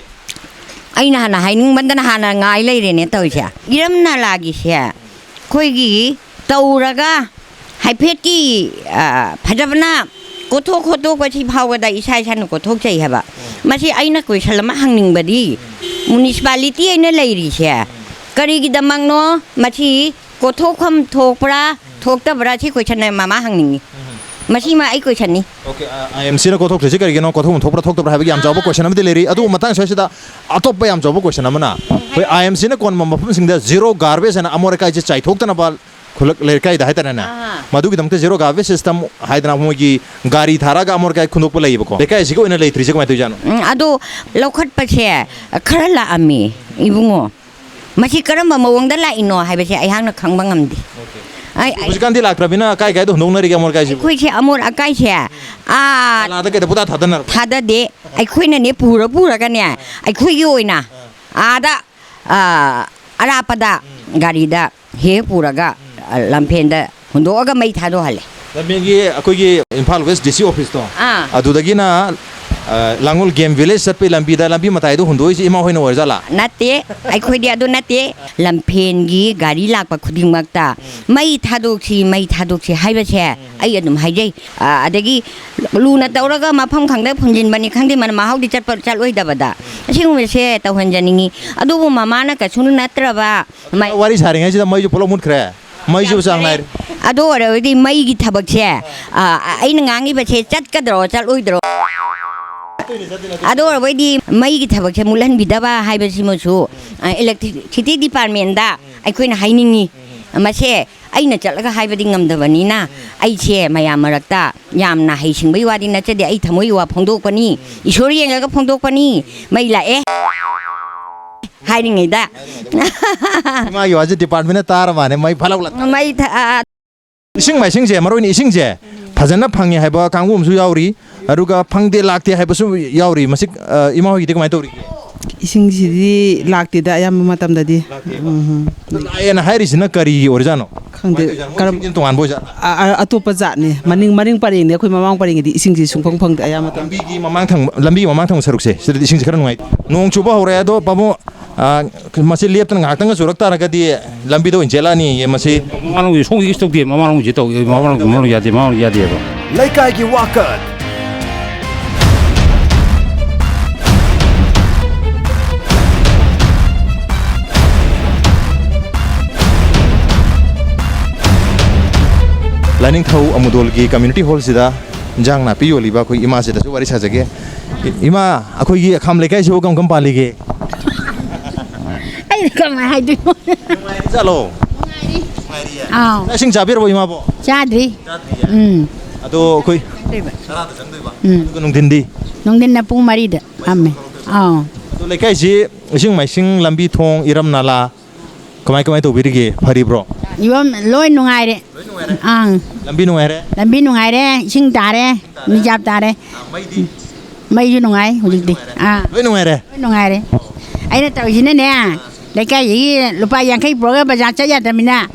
ꯑꯩꯅ ꯍꯥꯟꯅ ꯍꯥꯏꯅꯤꯡꯃꯟꯗꯅ ꯍꯥꯟꯅ ꯉꯥꯏ ꯂꯩꯔꯦꯅꯦ ꯇꯧꯔꯤꯁꯦ꯫ ꯏꯔꯝ ꯅꯂꯥꯒꯤꯁꯦ ꯑꯩꯈꯣꯏꯒꯤ ꯇꯧꯔꯒ ꯍꯥꯏꯐꯦꯠꯀꯤ, ꯑ, ꯐꯖꯕꯅ ꯀꯣꯠꯊꯣꯛ ꯈꯣꯠꯇꯣꯛꯄꯁꯤ ꯐꯥꯎꯕꯗ ꯏꯁꯥ ꯏꯁꯥꯅ ꯀꯣꯠꯊꯣꯛꯆꯩ ꯍꯥꯏꯕ꯫ ꯃꯁꯤ ꯑꯩꯅ ꯀꯣꯏꯁꯟ ꯑꯃ ꯍꯪꯅꯤꯡꯕꯗꯤ, ꯃ꯭ꯌꯨꯅꯤꯁꯤꯄꯥꯂꯤꯇꯤ ꯑꯩꯅ ꯂꯩꯔꯤꯁꯦ ꯀꯔꯤꯒꯤꯗꯃꯛꯅꯣ? ꯃꯁꯤ ꯀꯣꯠꯊꯣꯛꯐꯝ ꯊꯣꯛꯄ꯭ꯔꯥ ꯊꯣꯛꯇꯕ꯭ꯔꯥ? ꯁꯤ ꯀꯣꯏꯁꯟ ꯃꯃꯥ ꯍꯪꯅꯤꯡꯉꯤ꯫ ꯃꯁꯤꯃ ꯑꯩ ꯀꯣꯏꯁꯟꯅꯤ꯫ ꯑꯣꯀꯦ, ꯑꯥꯏ ꯑꯦꯝ ꯁꯤꯅ ꯀꯣꯠꯊꯣꯛꯇ꯭ꯔꯤꯁꯤ ꯀꯔꯤꯒꯤꯅꯣ? ꯀꯣꯠꯊꯣꯛꯐꯝ ꯊꯣꯛꯄ꯭ꯔꯥ ꯊꯣꯛꯇꯕ꯭ꯔꯥ ꯍꯥꯏꯕꯒꯤ ꯌꯥꯝ ꯆꯥꯎꯕ ꯀꯣꯏꯁꯟ ꯑꯃꯗꯤ ꯂꯩꯔꯤ꯫ ꯑꯗꯨꯕꯨ ꯃꯇꯥꯡ ꯁ꯭ꯋꯥꯏꯁꯤꯗ ꯑꯇꯣꯞꯄ ꯌꯥꯝ ꯆꯥꯎꯕ ꯀꯣꯏꯁꯟ ꯑꯃꯅ, ꯑꯩꯈꯣꯏ ꯑꯥꯏ ꯑꯦꯝ ꯁꯤꯅ ꯀꯣꯟꯕ ꯃꯐꯝꯁꯤꯡꯗ ꯖꯤꯔꯣ ꯒꯥꯔꯕꯦꯖ ꯍꯥꯏꯅ ꯑꯃꯣꯠ ꯑꯀꯥꯏꯁꯦ ꯆꯥꯏꯊꯣꯛꯇꯅꯕ ꯈꯨꯜꯂꯛ ꯂꯩꯀꯥꯏꯗ ꯍꯥꯏꯇꯥꯔꯦꯅꯦ, ꯑꯥ꯫ ꯃꯗꯨꯒꯤꯗꯃꯛꯇ ꯖꯤꯔꯣ ꯒꯥꯔꯕꯦꯖ ꯁꯤꯁꯇꯝ ꯍꯥꯏꯗꯅ ꯃꯣꯏꯒꯤ ꯒꯥꯔꯤ ꯊꯥꯔꯛꯑꯒ ꯑꯃꯣꯠ ꯑꯀꯥꯏ ꯈꯨꯟꯗꯣꯛꯄ ꯂꯩꯌꯦꯕꯀꯣ꯫ ꯂꯩꯀꯥꯏꯁꯤꯒꯤ ꯑꯣꯏꯅ ꯂꯩꯇ꯭ꯔꯤꯁꯦ ꯀꯃꯥꯏꯅ ꯇꯧꯔꯤꯖꯥꯠꯅꯣ? ꯎꯝ, ꯑꯗꯣ ꯂꯧꯈꯠꯄꯁꯦ ꯈꯔ ꯂꯥꯛꯑꯝꯃꯤ, ꯏꯕꯨꯡꯉꯣ꯫ ꯃꯁꯤ ꯀꯔꯝꯕ ꯃꯑꯣꯡꯗ ꯂꯥꯛꯏꯅꯣ ꯍꯥꯏꯕꯁꯦ ꯑꯩꯍꯥꯛꯅ ꯈꯪꯕ ꯉꯝꯗꯦ꯫ ꯑꯩ, ꯑꯩ, ꯍꯧꯖꯤꯛꯀꯥꯟꯗꯤ ꯂꯥꯛꯇ꯭ꯔꯕꯅꯤꯅ ꯀꯥꯏ ꯀꯥꯏꯗ ꯍꯨꯟꯗꯣꯛꯅꯔꯤꯒꯦ ꯑꯃꯣꯠ ꯑꯀꯥꯏꯁꯤꯕꯨ? ꯑꯩꯈꯣꯏꯁꯦ ꯑꯃꯣꯠ ꯑꯀꯥꯏꯁꯦ, ꯑꯥ, ꯅꯥꯂꯥꯗ ꯀꯩꯗ ꯄꯨꯡꯊꯥ ꯊꯥꯗꯅꯔꯕ? ꯊꯥꯗꯗꯦ꯫ ꯑꯩꯈꯣꯏꯅꯅꯦ ꯄꯨꯔ ꯄꯨꯔꯒꯅꯦ, ꯑꯩꯈꯣꯏꯒꯤ ꯑꯣꯏꯅ ꯑꯥꯗ, ꯑꯥ, ꯑꯔꯥꯞꯄꯗ ꯒꯥꯔꯤꯗ ꯍꯦꯛ ꯄꯨꯔꯒ, ꯑ, ꯂꯝꯐꯦꯟꯗ ꯍꯨꯟꯗꯣꯛꯑꯒ ꯃꯩ ꯊꯥꯗꯣꯛꯍꯜꯂꯦ꯫ ꯂꯝꯐꯦꯟꯒꯤ ꯑꯩꯈꯣꯏꯒꯤ ꯏꯝꯐꯥꯜ ꯋꯦꯁ ꯗꯤ ꯁꯤ ꯑꯣꯐꯤꯁꯇꯣ, ꯑꯥ꯫ ꯑꯗꯨꯗꯒꯤꯅ, ꯑ, ꯂꯥꯡꯒꯣꯜ ꯒꯦꯝ ꯚꯤꯂꯦꯖ ꯆꯠꯄꯒꯤ ꯂꯝꯕꯤꯗ ꯂꯝꯕꯤ ꯃꯇꯥꯏꯗ ꯍꯨꯟꯗꯣꯛꯏꯁꯦ ꯏꯃꯥ ꯍꯣꯏꯅ ꯑꯣꯏꯔꯖꯥꯠꯂꯥ? ꯅꯠꯇꯦ, ꯑꯩꯈꯣꯏꯗꯤ ꯑꯗꯨ ꯅꯠꯇꯦ꯫ ꯂꯝꯐꯦꯟꯒꯤ ꯒꯥꯔꯤ ꯂꯥꯛꯄ ꯈꯨꯗꯤꯡꯃꯛꯇ ꯃꯩ ꯊꯥꯗꯣꯛꯁꯤ, ꯃꯩ ꯊꯥꯗꯣꯛꯁꯤ ꯍꯥꯏꯕꯁꯦ ꯑꯩ ꯑꯗꯨꯝ ꯍꯥꯏꯖꯩ꯫ ꯑ, ꯑꯗꯒꯤ ꯂꯨꯅ ꯇꯧꯔꯒ ꯃꯐꯝ ꯈꯪꯗ ꯐꯨꯝꯖꯤꯟꯕꯅꯤ ꯈꯪꯗꯦ, ꯃꯅ ꯃꯍꯥꯎꯗꯤ ꯆꯠꯄ ꯆꯠꯂꯣꯏꯗꯕꯗ ꯑꯁꯤꯒꯨꯝꯕꯁꯦ ꯇꯧꯍꯟꯖꯅꯤꯡꯉꯤ꯫ ꯑꯗꯨꯕꯨ ꯃꯃꯥꯅ ꯀꯩꯁꯨ ꯅꯠꯇ꯭ꯔꯕ ꯃꯩ- ꯋꯥꯔꯤ ꯁꯥꯔꯤꯉꯩꯁꯤꯗ ꯃꯩꯁꯨ ꯄꯨꯂꯞ ꯃꯨꯠꯈ꯭ꯔꯦ꯫ ꯃꯩꯁꯨ ꯆꯥꯡ ꯅꯥꯏꯔꯦ꯫ ꯑꯗꯨ ꯑꯣꯏꯔꯕꯗꯤ ꯃꯩꯒꯤ ꯊꯕꯛꯁꯦ, ꯑ, ꯑꯩꯅ ꯉꯥꯡꯉꯤꯕꯁꯦ ꯆꯠꯀꯗ꯭ꯔꯣ ꯆꯠꯂꯣꯏꯗ꯭ꯔꯣ? ꯑꯗꯨ ꯑꯣꯏꯔꯕꯗꯤ ꯃꯩꯒꯤ ꯊꯕꯛꯁꯦ ꯃꯨꯠꯍꯟꯕꯤꯗꯕ ꯍꯥꯏꯕꯁꯤꯃꯁꯨ, ꯑ, ꯏꯂꯦꯛꯇ꯭ꯔꯤꯁꯤꯇꯤ ꯗꯤꯄꯥꯔꯠꯃꯦꯟꯗ ꯑꯩꯈꯣꯏꯅ ꯍꯥꯏꯅꯤꯡꯉꯤ꯫ ꯃꯁꯦ ꯑꯩꯅ ꯆꯠꯂꯒ ꯍꯥꯏꯕꯗꯤ ꯉꯝꯗꯕꯅꯤꯅ, ꯑꯩꯁꯦ ꯃꯌꯥꯝ ꯃꯔꯛꯇ ꯌꯥꯝꯅ ꯍꯩꯁꯤꯡꯕꯒꯤ ꯋꯥꯗꯤ ꯅꯠꯆꯗꯦ, ꯑꯩ ꯊꯃꯣꯏꯒꯤ ꯋꯥ ꯐꯣꯡꯗꯣꯛꯄꯅꯤ, ꯏꯁꯣꯔ ꯌꯦꯡꯉꯒ ꯐꯣꯡꯗꯣꯛꯄꯅꯤ꯫ ꯃꯩ ꯂꯥꯛꯑꯦ ꯍꯥꯏꯔꯤꯉꯩꯗ꯫ ꯏꯃꯥꯒꯤ ꯋꯥꯁꯦ ꯗꯤꯄꯥꯔꯠꯃꯦꯟꯅ ꯇꯥꯔ ꯃꯥꯅꯦ, ꯃꯩ ꯐꯠꯂꯥꯎ ꯂꯥꯛ-, ꯃꯩ ꯊ-, ꯑ, ꯏꯁꯤꯡ ꯃꯥꯏꯁꯤꯡꯁꯦ, ꯃꯔꯨ ꯑꯣꯏꯅ ꯏꯁꯤꯡꯁꯦ ꯐꯖꯅ ꯐꯪꯉꯦ ꯍꯥꯏꯕ ꯀꯥꯡꯕꯨ ꯑꯃꯁꯨ ꯌꯥꯎꯔꯤ, ꯑꯗꯨꯒ ꯐꯪꯗꯦ ꯂꯥꯛꯇꯦ ꯍꯥꯏꯕꯁꯨ ꯌꯥꯎꯔꯤ꯫ ꯃꯁꯤ, ꯑ, ꯏꯃꯥ ꯍꯣꯏꯒꯤꯗꯤ ꯀꯃꯥꯏꯅ ꯇꯧꯔꯤꯒꯦ? ꯏꯁꯤꯡꯁꯤꯗꯤ ꯂꯥꯛꯇꯦꯗ, ꯑꯌꯥꯝꯕ ꯃꯇꯝꯗꯗꯤ꯫ ꯂꯥꯛꯇꯦꯕ꯫ ꯎꯝ, ꯎꯝ꯫ ꯑꯗꯣ ꯂꯥꯛꯑꯦꯅ ꯍꯥꯏꯔꯤꯁꯤꯅ ꯀꯔꯤꯒꯤ ꯑꯣꯏꯔꯖꯥꯠꯅꯣ? ꯈꯪꯗꯦ꯫ ꯀꯃꯥꯏꯅ ꯇꯧꯔꯤꯖꯥꯠꯅꯣ? ꯃꯣꯏ ꯀꯔꯝ- ꯏꯁꯤꯡꯁꯤꯅ ꯇꯣꯉꯥꯟꯕ ꯑꯣꯏꯖꯥꯠꯂꯥ? ꯑ-, ꯑ-, ꯑꯇꯣꯞꯄ ꯖꯥꯠꯅꯤ꯫ ꯃꯅꯤꯡ, ꯃꯅꯤꯡ ꯄꯔꯦꯡꯅꯤ, ꯑꯩꯈꯣꯏ ꯃꯃꯥꯡ ꯄꯔꯦꯡꯒꯤꯗꯤ ꯏꯁꯤꯡꯁꯤ ꯁꯨꯡꯐꯪ ꯐꯪꯗꯦ ꯑꯌꯥꯝꯕ ꯃꯇꯝ꯫ ꯂꯝꯕꯤꯒꯤ ꯃꯃꯥꯡ ꯊꯪꯕ, ꯂꯝꯕꯤꯒꯤ ꯃꯃꯥꯡ ꯊꯪꯕ ꯁꯔꯨꯛꯁꯦ, ꯁꯤꯗꯗꯤ ꯏꯁꯤꯡꯁꯦ ꯈꯔ ꯅꯨꯡꯉꯥꯏ꯫ ꯅꯣꯡ ꯆꯨꯕ ꯍꯧꯔꯦ, ꯑꯗꯣ ꯄꯥꯕꯨꯡ, ꯑ, ꯃꯁꯤ ꯂꯦꯞꯇꯅ ꯉꯥꯏꯍꯥꯛꯇꯪꯒ ꯆꯨꯔꯛ ꯇꯥꯔꯒꯗꯤ ꯂꯝꯕꯤꯗ ꯑꯣꯏꯅ ꯆꯦꯜꯂꯛꯑꯅꯤꯌꯦ ꯃꯁꯤ꯫ ꯃꯃꯥꯡꯂꯣꯝꯒꯤ ꯁꯣꯝꯒꯤ ꯀꯩꯁꯨ ꯇꯧꯗꯦ, ꯃꯃꯥꯡꯂꯣꯝꯒꯤ ꯇꯧꯗꯦ, ꯃꯃꯥꯡꯂꯣꯝ, ꯃꯃꯥꯡꯂꯣꯝ ꯌꯥꯗꯦ, ꯃꯃꯥꯡꯂꯣꯝ ꯌꯥꯗꯦꯕ꯫ ꯂꯩꯀꯥꯏꯒꯤ ꯋꯥꯀꯠ꯫ ꯂꯥꯏꯅꯤꯡꯊꯧ ꯑꯃꯨꯗꯣꯜꯒꯤ community hall ꯁꯤꯗ ꯏꯟꯖꯥꯡ ꯅꯥꯄꯤ ꯌꯣꯜꯂꯤꯕ ꯑꯩꯈꯣꯏ ꯏꯃꯥꯁꯤꯗꯁꯨ ꯋꯥꯔꯤ ꯁꯥꯖꯒꯦ꯫ ꯏ-, ꯏꯃꯥ, ꯑꯩꯈꯣꯏꯒꯤ ꯑꯈꯥꯝ ꯂꯩꯀꯥꯏꯁꯤꯕꯨ ꯀꯔꯝ ꯀꯔꯝ ꯄꯥꯜꯂꯤꯒꯦ? ꯑꯩꯅ ꯀꯃꯥꯏ ꯍꯥꯏꯗꯣꯏꯅꯣ? ꯅꯨꯡꯉꯥꯏꯔꯤꯖꯥꯠꯂꯣ? ꯅꯨꯡꯉꯥꯏꯔꯤ꯫ ꯅꯨꯡꯉꯥꯏꯔꯤꯌꯦ? ꯑꯥꯎ꯫ ꯆꯥꯛ ꯏꯁꯤꯡ ꯆꯥꯕꯤꯔꯕꯣ ꯏꯃꯥꯕꯣ? ꯆꯥꯗ꯭ꯔꯤ꯫ ꯆꯥꯗ꯭ꯔꯤꯌꯦ? ꯎꯝ꯫ ꯑꯗꯣ ꯑꯩꯈꯣꯏ ꯆꯪꯗꯣꯏꯕ꯫ ꯇꯔꯥꯗ ꯆꯪꯗꯣꯏꯕ? ꯎꯝ꯫ ꯑꯗꯨꯒ ꯅꯨꯡꯊꯤꯟꯗꯤ? ꯅꯨꯡꯊꯤꯟꯅ ꯄꯨꯡ ꯃꯔꯤꯗ ꯐꯝꯃꯦ꯫ ꯑꯥꯎ꯫ ꯑꯗꯣ ꯂꯩꯀꯥꯏꯁꯤ ꯏꯁꯤꯡ ꯃꯥꯏꯁꯤꯡ, ꯂꯝꯕꯤ ꯊꯣꯡ, ꯏꯔꯝ ꯅꯥꯂꯥ ꯀꯃꯥꯏ ꯀꯃꯥꯏ ꯇꯧꯕꯤꯔꯤꯒꯦ? ꯐꯔꯤꯕ꯭ꯔꯣ? ꯌꯨꯝ ꯂꯣꯏ ꯅꯨꯡꯉꯥꯏꯔꯦ꯫ ꯂꯣꯏ ꯅꯨꯡꯉꯥꯏꯔꯦ? ꯑꯪ꯫ ꯂꯝꯕꯤ ꯅꯨꯡꯉꯥꯏꯔꯦ? ꯂꯝꯕꯤ ꯅꯨꯡꯉꯥꯏꯔꯦ, ꯏꯁꯤꯡ ꯇꯥꯔꯦ, ꯇꯥꯔꯦ? ꯅꯤꯖꯥꯞ ꯇꯥꯔꯦ꯫ ꯑꯥ, ꯃꯩꯗꯤ? ꯃꯩꯁꯨ ꯅꯨꯡꯉꯥꯏ ꯍꯧꯖꯤꯛꯇꯤ꯫ ꯅꯨꯡꯉꯥꯏꯔꯦ? ꯑꯥ꯫ ꯂꯣꯏ ꯅꯨꯡꯉꯥꯏꯔꯦ? ꯂꯣꯏ ꯅꯨꯡꯉꯥꯏꯔꯦ꯫ ꯑꯩꯅ ꯇꯧꯔꯤꯁꯤꯅꯅꯦ, ꯂꯩꯀꯥꯏꯁꯤꯒꯤ ꯂꯨꯄꯥ ꯌꯥꯡꯈꯩ ꯄꯨꯔꯒ ꯕꯖꯥꯔ ꯆꯠ ꯌꯥꯗꯕꯅꯤꯅ,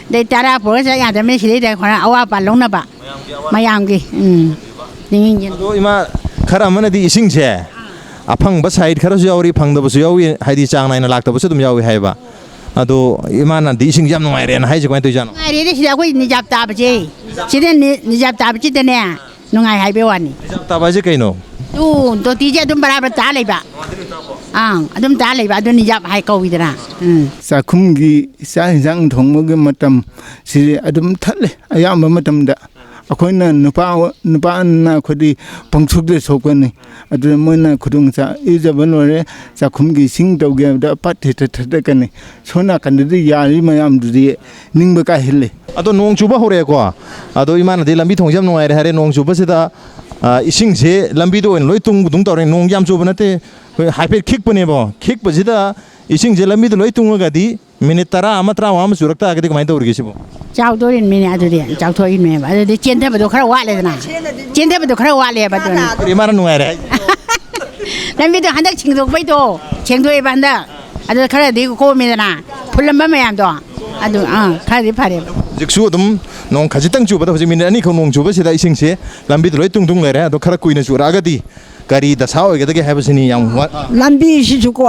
ꯑꯗꯩ ꯇꯔꯥ ꯄꯨꯔꯒ ꯆꯠ ꯌꯥꯗꯕꯅꯤꯅ, ꯁꯤꯗꯩꯗ ꯈꯔ ꯑꯋꯥꯠ ꯑꯄꯥ ꯂꯧꯅꯕ꯫ ꯃꯌꯥꯝꯒꯤ ꯑꯋꯥꯠ ꯃꯌꯥꯝꯒꯤ, ꯎꯝ꯫ ꯌꯦꯡꯉꯤ, ꯌꯦꯡꯉꯤ꯫ ꯑꯗꯣ ꯏꯃꯥ, ꯈꯔ ꯑꯃꯅꯗꯤ ꯏꯁꯤꯡꯁꯦ ꯑꯐꯪꯕ side ꯈꯔꯁꯨ ꯌꯥꯎꯔꯤ, ꯐꯪꯗꯕꯁꯨ ꯌꯥꯎꯏ, ꯍꯥꯏꯗꯤ ꯆꯥꯡ ꯅꯥꯏꯅ ꯂꯥꯛꯇꯕꯁꯨ ꯑꯗꯨꯝ ꯌꯥꯎꯏ ꯍꯥꯏꯕ꯫ ꯑꯗꯣ ꯏꯃꯥꯅꯗꯤ ꯏꯁꯤꯡꯁꯦ ꯌꯥꯝ ꯅꯨꯡꯉꯥꯏꯔꯦꯅ ꯍꯥꯏꯁꯦ ꯀꯃꯥꯏꯅ ꯇꯧꯔꯤꯖꯥꯠꯅꯣ? ꯅꯨꯡꯉꯥꯏꯔꯦꯅꯦ, ꯁꯤꯗ ꯑꯩꯈꯣꯏ ꯅꯤꯖꯥꯞ ꯇꯥꯕꯁꯦ, ꯁꯤꯗ ꯅꯤ-, ꯅꯤꯖꯥꯞ ꯇꯥꯕꯁꯤꯗꯅꯦ ꯅꯨꯡꯉꯥꯏ ꯍꯥꯏꯕꯩ ꯋꯥꯅꯤ꯫ ꯅꯤꯖꯥꯞ ꯇꯥꯕ ꯍꯥꯏꯁꯦ ꯀꯩꯅꯣ? ꯇꯨ, ꯇꯣꯇꯤꯁꯦ ꯑꯗꯨꯝ ꯕꯔꯥꯕꯔ ꯇꯥ ꯂꯩꯕ꯫ ꯑꯪ, ꯑꯗꯨꯝ ꯇꯥ ꯂꯩꯕ, ꯑꯗꯨ ꯅꯤꯖꯥꯞ ꯍꯥꯏ ꯀꯧꯏꯗꯅ꯫ ꯎꯝ꯫ ꯆꯥꯛꯈꯨꯝꯒꯤ ꯆꯥꯛ ꯏꯟꯁꯥꯡ ꯊꯣꯡꯕꯒꯤ ꯃꯇꯝ ꯁꯤꯗꯤ ꯑꯗꯨꯝ ꯊꯠꯂꯦ ꯑꯌꯥꯝꯕ ꯃꯇꯝꯗ꯫ ꯑꯩꯈꯣꯏꯅ ꯅꯨꯄꯥ, ꯅꯨꯄꯥꯅ ꯑꯩꯈꯣꯏꯗꯤ ꯄꯪꯊꯣꯛꯇ ꯊꯣꯛꯀꯅꯤ꯫ ꯑꯗꯨꯅ ꯃꯣꯏꯅ ꯈꯨꯗꯣꯡ ꯆꯥ-, ꯏꯔꯨꯖꯕ ꯂꯣꯏꯔꯦ, ꯆꯥꯛꯈꯨꯝꯒꯤ ꯏꯁꯤꯡ ꯇꯧꯒꯦ ꯍꯥꯏꯕꯗ ꯄꯠ ꯍꯦꯛꯇ ꯊꯠꯂꯛꯀꯅꯤ꯫ ꯁꯣꯝ ꯅꯥꯀꯟꯗꯗꯤ ꯌꯥꯔꯤ ꯃꯌꯥꯝꯗꯨꯗꯤ ꯅꯤꯡꯕ ꯀꯥꯏꯍꯜꯂꯦ꯫ ꯑꯗꯣ ꯅꯣꯡ ꯆꯨꯕ ꯍꯧꯔꯛꯑꯦꯀꯣ꯫ ꯑꯗꯣ ꯏꯃꯥꯅꯗꯤ ꯂꯝꯕꯤ ꯊꯣꯡꯁꯦ ꯌꯥꯝ ꯅꯨꯡꯉꯥꯏꯔꯦ ꯍꯥꯏꯔꯦ꯫ ꯅꯣꯡ ꯆꯨꯕꯁꯤꯗ, ꯑ, ꯏꯁꯤꯡꯁꯦ ꯂꯝꯕꯤꯗ ꯑꯣꯏꯅ ꯂꯣꯏ ꯇꯨꯡꯕꯗꯧ ꯇꯧꯔꯦ꯫ ꯅꯣꯡ ꯌꯥꯝ ꯆꯨꯕ ꯅꯠꯇꯦ, ꯑꯩꯈꯣꯏ ꯍꯥꯏꯐꯦꯠ ꯈꯤꯛꯄꯅꯦꯕ꯫ ꯈꯤꯛꯄꯁꯤꯗ ꯏꯁꯤꯡꯁꯦ ꯂꯝꯕꯤꯗ ꯂꯣꯏ ꯇꯨꯡꯉꯒꯗꯤ ꯃꯤꯅꯤꯠ ꯇꯔꯥ ꯑꯃ, ꯇꯔꯥꯃꯉꯥ ꯑꯃ ꯆꯨꯔꯛ ꯇꯥꯔꯒꯗꯤ ꯀꯃꯥꯏꯅ ꯇꯧꯔꯤꯒꯦ ꯁꯤꯕꯣ? ꯆꯥꯎꯗꯣꯔꯤꯕꯅꯤꯅꯦ ꯑꯗꯨꯗꯤ, ꯆꯥꯎꯊꯣꯛꯏꯅꯦꯕ꯫ ꯑꯗꯨꯗꯤ ꯆꯦꯟꯊꯕꯗꯣ ꯈꯔ ꯋꯥꯠꯂꯦꯗꯅ꯫ ꯆꯦꯟꯊꯕꯗꯣ ꯈꯔ ꯋꯥꯠꯂꯦꯕ ꯑꯗꯨꯅ꯫ ꯀꯔꯤ ꯃꯥꯅ ꯅꯨꯡꯉꯥꯏꯔꯦ ꯍꯥꯏ? ꯂꯝꯕꯤꯗꯣ ꯍꯟꯗꯛ ꯁꯦꯡꯗꯣꯛꯄꯩꯗꯣ, ꯁꯦꯡꯗꯣꯛꯑꯦꯕ ꯍꯟꯗꯛ꯫ ꯑꯗꯨ ꯈꯔꯗꯤ ꯀꯣꯝꯃꯦꯗꯅ꯫ ꯐꯨꯜꯂꯝꯕ ꯃꯌꯥꯝꯗꯣ꯫ ꯑꯗꯨ, ꯑꯥ, ꯈꯔꯗꯤ ꯐꯔꯦꯕ꯫ ꯍꯧꯖꯤꯛꯁꯨ ꯑꯗꯨꯝ ꯅꯣꯡ ꯈꯖꯤꯛꯇꯪ ꯆꯨꯕꯗ, ꯍꯧꯖꯤꯛ ꯃꯤꯅꯤꯠ ꯑꯅꯤꯈꯛ ꯅꯣꯡ ꯆꯨꯕꯁꯤꯗ ꯏꯁꯤꯡꯁꯦ ꯂꯝꯕꯤꯗ ꯂꯣꯏ ꯇꯨꯡ ꯇꯨꯡ ꯂꯩꯔꯦ꯫ ꯑꯗꯣ ꯈꯔ ꯀꯨꯏꯅ ꯆꯨꯔꯛꯑꯒꯗꯤ ꯀꯔꯤ ꯗꯁꯥ ꯑꯣꯏꯒꯗꯒꯦ ꯍꯥꯏꯕꯁꯤꯅꯤ ꯌꯥꯝ ꯋꯥ- ꯂꯝꯕꯤꯁꯤꯁꯨꯀꯣ,